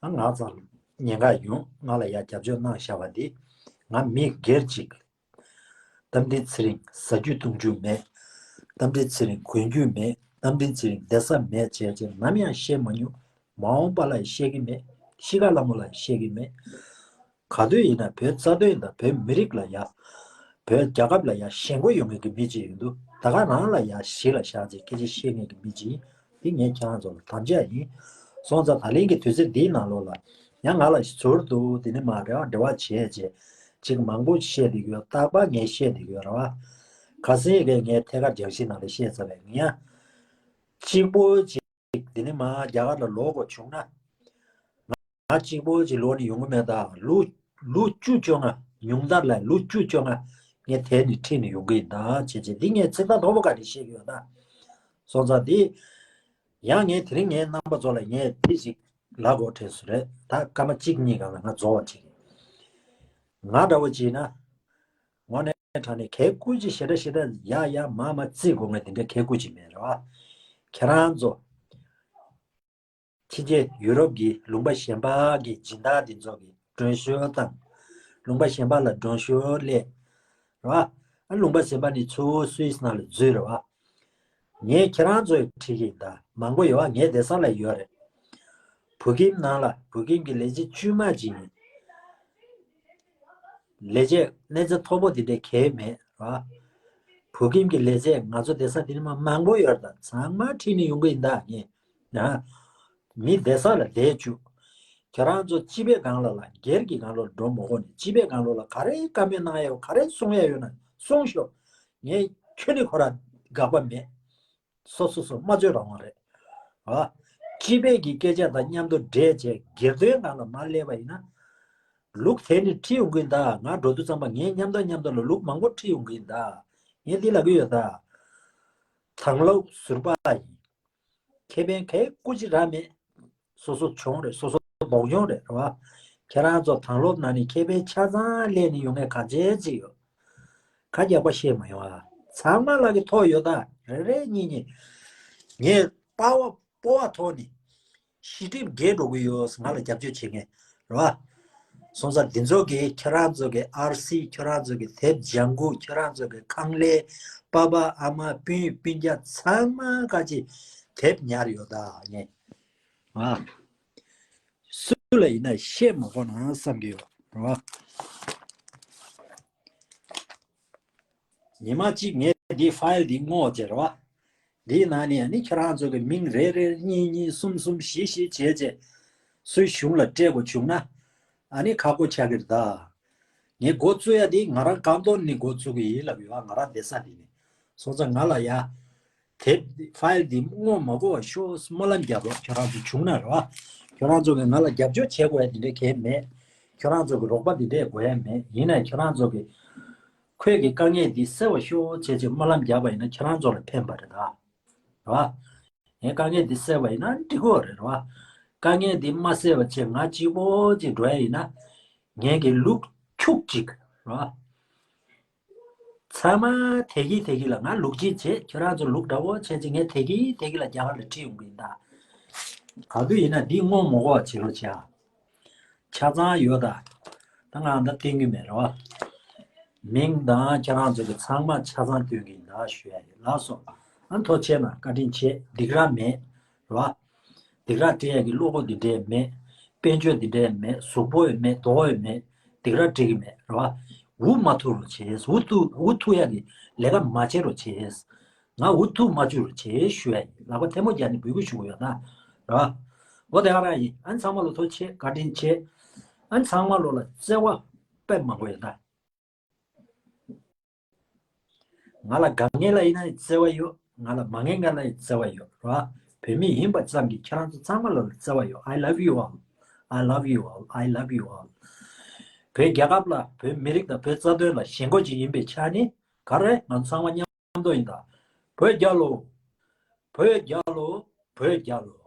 ཨ་ང་ཚང་ཉེན་ཁ་ཡོང་ང་ལ་ཡ་རྒྱབ་སྐྱོར་གནང་བཞག་པ་འདི་ང་མི་སྒེར་གཅིག་རྟ་མགྲིན་ཚེ་རིང་ཟ་རྒྱུ་བཏུང་རྒྱུ་མེད། རྟ་མགྲིན་ཚེ་རིང་གོན་རྒྱུ་མེད། རྟ་མགྲིན་ཚེ་རིང་བསྡད་ས་མེད་བྱས་བྱས་ནམ་ཡང་བཤད་མ་མྱོང་། མ་འོངས་པ་ལ་བཤད་ཀྱི་མེད། ཤི་ཁ་ལ་མོ་ལ་བཤད་ཀྱི་མེད། ག་དུས་ཡིན་ན་བོད་རྩ་དོན་དང་བོད་མི་རིགས་ལ་ཡ། བོད་རྒྱལ་ཁབ་ལ་ཡ་ཞེན་ཁོག་ཡོད་མཁན་གྱི་མི་ཅིག་ཡིན་དུས་ད་ག་རང་ལ་ཡ་གཞི་ལ་བཞག་ཚེ་སྐད་ཆ་བཤད་མཁན་གྱི་མི་ཅིག་ཡིན། དེ་ངས་ཁྱེད་རང་ཚོ་ལ་དམ་བཅའ་ཡིན། སོང་ཙང་ད་ལན་གྱི་དུས་ཚོད་འདིའི་ནང་ལོགས་ལ་ཡང་ང་ལ་ཟུར་དུ་དེ་ནི་མ་རེ་བ་འབྲེལ་བ་བྱས་རྗེས་ཅིག་མང་པོ་བཤད་བསྡད་ཀྱི་ཡོད། རྟག་པར་ངས་བཤད་བསྡད་ཀྱི་ཡོད་རེད་བ། ཁ་སང་གི་ངས་ཐད་ཀར་རྒྱང་ཤིང་ནང་ལ་བཤད་ཚར་བས་ངས་ཡང་གཅིག་པོ་ཅིག་འདི་ནི་མ་རྒྱ་གར་ལ་ལོག་དགོས་བྱུང་ན། ང་གཅིག་པོ་ཅིག་ལོག་ནས་ཡོང་གི་མེད་ད། ལོ་ལོ་བཅུ་བཅོ་ལྔ་ཉུང་མཐར་ལ་ལོ་བཅུ་བཅོ་ལྔ་ངས་དེད་ནས་ཁྲིད་ནས་ཡོང་གི་ཡིན་ད་བྱས་བྱས་འདི་ངས་ཚིག་ཐག་དོག་པོ་ག་རེ་བཤད་ཀྱི་ཡོད་ད། སོང་ཙང་འདི་ཡང་ངས་དེ་རིང་ངའི་རྣམ་པ་ཚོ་ལ་ངས་འདི་ཞིག་ལབ་དགོས་དྲན་སོང་རེད། ད་སྐར་མ་གཅིག་གཉིས་སྒང་ལ་ང་རྫོགས་པ་བྱེད་ཀྱི། ང་འདྲ་བོ་བྱས་ན་དངོས་གནས་དྲང་གནས་གལ་ཀུན་གྱི་ཞེ་དྲག་ཞེ་དྲག་ཡ་ཡ་མ་མ་བརྩི་དགོས་ངས་དེ་འདྲ་གལ་ཀུན་གྱི་མེད་རེད་བ། ཁྱེད་རང་ཚོ། ཕྱི་རྒྱལ་ཡུ་རོབ་ཀྱི་ལུང་པ་གཞན་པ་གི་སྦྱིན་བདག་འདི་ཚོ་གི་མགྲོན་ཤོག་བཏང་། ལུང་པ་གཞན་པ་ལ་མགྲོན་ཤོག་སླེབས། རེད་བ། ཨ་ལུང་པ་གཞན་པ་ནི་ཚུར་སུད་སི་ནང་ལ་འཛུལ་རེད་བ། ངས་ཁྱེད་རང་ཚོའི་ཁྲིད་ཀྱི་ཡིན་ད། མང་པོ་ཡོད་བ། ངའི་བསྡད་ས་ལ་ཡོད་རེད། བོད་ཁྱིམ་ནང་ལ་བོད་ཁྱིམ་གྱི་ལས་བྱེད་དཀྱུས་མ་ཅིག་ཡིན། ལས་བྱེད་གནས་ཚད་མཐོ་པོ་དེ་འདྲའི་གལ་མེད་ར། བོད་ཁྱིམ་གྱི་ལས་བྱེད་ང་ཚོ་བསྡད་ས་དེ་ནི་མ་མང་པོ་ཡོད་རེད་ད། ཚང་མ་ཁྲིད་ནས་ཡོང་གི་ཡིན་ད་ངས། ན། མི་བསྡད་ས་ལ་བསྡད་བཅུག་ཁྱེད་རང་ཚོ་སྤྱི་པའི་སྒང་ལ་ལ་སྒེར་གྱི་སྒང་ལ་འགྲོ་མ་དགོས་ནས་སྤྱི་པའི་སྒང་ལ་ལ་ག་རེ་བཀའ་མོལ་གནང་ཡ་ཡོད་ག་རེ་གསུང་ཡ་ཡོད་ན་གསུང་ཤོག་ངས་ཁྱོན་ནས་ཁོ་ར་དགག་པ་མེད། སོ་སོ་སོ་སྨྲ་བརྗོད་རང་དབང་རེད། ཨ། སྤྱི་པའི་གི་སྐད་ཆ་དང་མཉམ་དུ་འབྲེལ་བྱས་སྒེར་དོན་སྒང་ལ་མ་སླེབས་པ་ཡིན་ན། ལུག་དེ་ནི་ཁྲིད་ཡོང་གི་ཡིན་ད། ང་འགྲོ་དུས་ཙམ་པ་ངའི་མཉམ་དུ་མཉམ་དུ་ལ་ལུག་མང་པོ་ཁྲིད་ཡོང་གི་ཡིན་ད། ངས་འདི་ལབ་ཀྱི་ཡོད་ད། དང་ལོག་ཟུར་པ་ཡིན། ཁེ་ཕན་གའི་སྐུ་ཅི་ར་མེད། སོ་སོ་གྱོང་རེད། སོ་སོ་ལྡོག་གྱོང་རེད་རེད་བ། ཁྱེད་རང་ཚོ་དང་ལོག་ན་ནི་ཁེ་ཕན་ཆ་ཚང་ལེན་ནས་ཡོང་ངས་ག་ཚད་ཅིག་ཡོད། ཁ་རྒྱག་པ་བཤད་མ་ཡོང་ཨ། ཚང་མ་ལག་གི་ཐོག་ཡོད་ད། རེ་རེ་གཉིས་གཉིས། ངས་པ་བ་སྤོ་བ་ཐོག་ནས་ཤི་ཁྲིམས་རྒྱལ་འགྲོ་གི་ཡོད། ང་ལ་རྒྱབ་སྐྱོར་བྱེད་མཁན་རེད་བ། སོང་ཙང་འདི་ཚོ་གིས་ཁྱེད་རང་ཚོ་གི་ཨར་སི། ཁྱེད་རང་ཚོ་གི་དེབ་ལྗང་གུ། ཁྱེད་རང་ཚོ་གི་ཁང་ལས། པ་ཕ་ཨ་མ་སྤུན་སྤུན་ཀྱག་ཚང་མ་ཀ་ཅིག་དེབ་ཉར་ཡོད་ད་ངས། ཨ། སུ་ལ་ཡིན་ན་བཤད་མ་དགོས་ན་བསམ་གྱི་ཡོད་རེད་བ། ཉི་མ་གཅིག་ངས་འདི་ཕའིལ་འདི་བསྔོགས་བྱས་རེད་བ། འདིའི་ནང་ནས་ཨ་ནི་ཁྱེད་རང་ཚོ་གི་མིང་རེ་རེ་གཉིས་གཉིས་གསུམ་གསུམ་བཞི་བཞི་བྱས་བྱས་སུའི་གཞུང་ལ་སྤྲད་དགོས་བྱུང་ན། ཨ་ནི་ཁག་པོ་ཆགས་ཀྱི་རེད་ད། ངས་འགོ་བཙུགས་ཡ་འདི་ང་རང་གང་ཐོག་ནས་འགོ་བཙུགས་ཀྱི་ཡིན་ལབ་ཡོད་ཨ། ང་རང་བསྡད་ས་འདི་ནས། སོང་ཙང་ང་ལ་ཡ། དེབ་ཕའིལ་འདི་བསྔོགས་མ་དགོས་པ་ཤོག་སྨོན་ལམ་རྒྱབ་རོགས། ཁྱོད་རང་ཚོ་བྱུང་ན་རེད་བ། ཁྱོད་རང་ཚོ་གིས་ང་ལ་རྒྱབ་སྐྱོར་བྱེད་དགོས་ཡ་འདི་འདྲའི་གང་ཡང་མེད། ཁྱོད་རང་ཚོ་གི་རོགས་པ་འདི་འདྲའི་དགོས་ཡ་མེད། ཡིན་ནའི་ཁྱོད་རང་ཚོ་གི་ཁོས་ཀྱི་དཀའ་ངལ་འདི་སེལ་བ་ཤོག་བྱས་བྱས་སྨོན་ལམ་རྒྱབ་པ་ཡིན་ན་ཁྱོད་རང་ཚོ་ལ་ཕན་པ་རེད་ད། རེད་བ། ངའི་དཀའ་ངལ་འདི་སེལ་བ་ཡིན་ན་འགྲིག་གི་རེད་རེད་བ། དཀའ་ངལ་འདི་མ་སེལ་བ་བྱས་ང་གཅིག་པོ་ཅིག་འགྲོ་ཡ་ཡིན་ན། ངས་ཀྱི་ལུག་ཁྱུག་ཅིག་རེད་བ། ཚང་མ་དལ་གྱིས་དལ་གྱིས་ལ་ང་ལུག་ཅིག་བྱེད། ཁྱོད་རང་ཚོ་ལུག་འདྲ་བོ་བྱེད་ཅིག་ངས་དལ་གྱིས་དལ་གྱིས་ལ་རྒྱ་གར་ལ་ཁྲིད་ཡོང་གི་ཡིན་ད། ག་དུས་ཡིན་ན་འདི་བསྔོགས་མ་དགོས་པ་བྱེད་རོགས་བྱེད་ཨ། ཆ་ཚང་ཡོད་ད། ད་ང་ད་བསྟན་གྱི་མེད་རེད་བ། མིང་དང་ཁྱེད་རང་ཚོ་གི་ཚང་མ་ཆ་ཚང་སྟོན་གྱི་ཡིན་ད་ཞུ་ཡ་ཡིན། ལགས་སོ། ཨ་ཐུགས་རྗེ་ཆེ་གནང་། བཀའ་དྲིན་ཆེ། སྡིགས་ར་མེད་རེད་བ། སྡིགས་ར་སྤྲད་ཡ་གི་བློ་ཁོག་འདི་འདྲས་མེད། དཔལ་འབྱོར་འདི་འདྲས་མེད། གཟུགས་པོ་ཡང་མེད། མདོག་ཡང་མེད། སྡིགས་ར་སྤྲད་གི་མེད་རེད་བ། འུ་མ་ཐུག་རོགས་བྱེད། འུ་ཐུག་འུ་ཐུག་ཡ་གི་ལས་ཀ་མ་བྱེད་རོགས་བྱེད། ང་འུ་ཐུག་མ་བཅུག་རོགས་བྱེད་ཞུ་ཡ་ཡིན། ལག་པ་ཐལ་མོ་སྦྱར་ནས་འབོད་སྐུལ་ཞུ་གི་ཡོད་ད། རེད་བ། འོ་དེ་ག་རང་ཡིན། ཨ་ཚང་མ་ལོ་ཐུགས་རྗེ་ཆེ། བཀའ་དྲིན་ཆེ། ཨ་ཚང་མ་ལོ་ལ་བརྩེ་བ་དཔེ་མང་པོ་ཡོད་ད། ང་ལ་དགའ་མཁན་ལ་ཡིན་ན་བརྩེ་བ་ཡོད། ང་ལ་མ་དགའ་མཁན་ལ་ཡིན་བརྩེ་བ་ཡོད་རེད་བ། བོད་མི་ཡིན་པ་ཙམ་གྱིས་ཁྱེད་རང་ཚོ་ཚང་མ་ལ་བརྩེ་བ་ཡོད། I love you all. I love you all. I love you all. བོད་རྒྱལ་ཁབ་ལ་བོད་མི་རིགས་དང་བོད་རྩ་དོན་ལ་ཞེན་ཁོག་ཅིག་ཡིན་པའི་ཆ་ནས་ག་རེ་ང་ཚོ་ཚང་མ་མཉམ་དུ་ཡིན་ད། བོད་རྒྱལ་ལོ། བོད་རྒྱལ་ལོ། བོད་རྒྱལ་ལོ།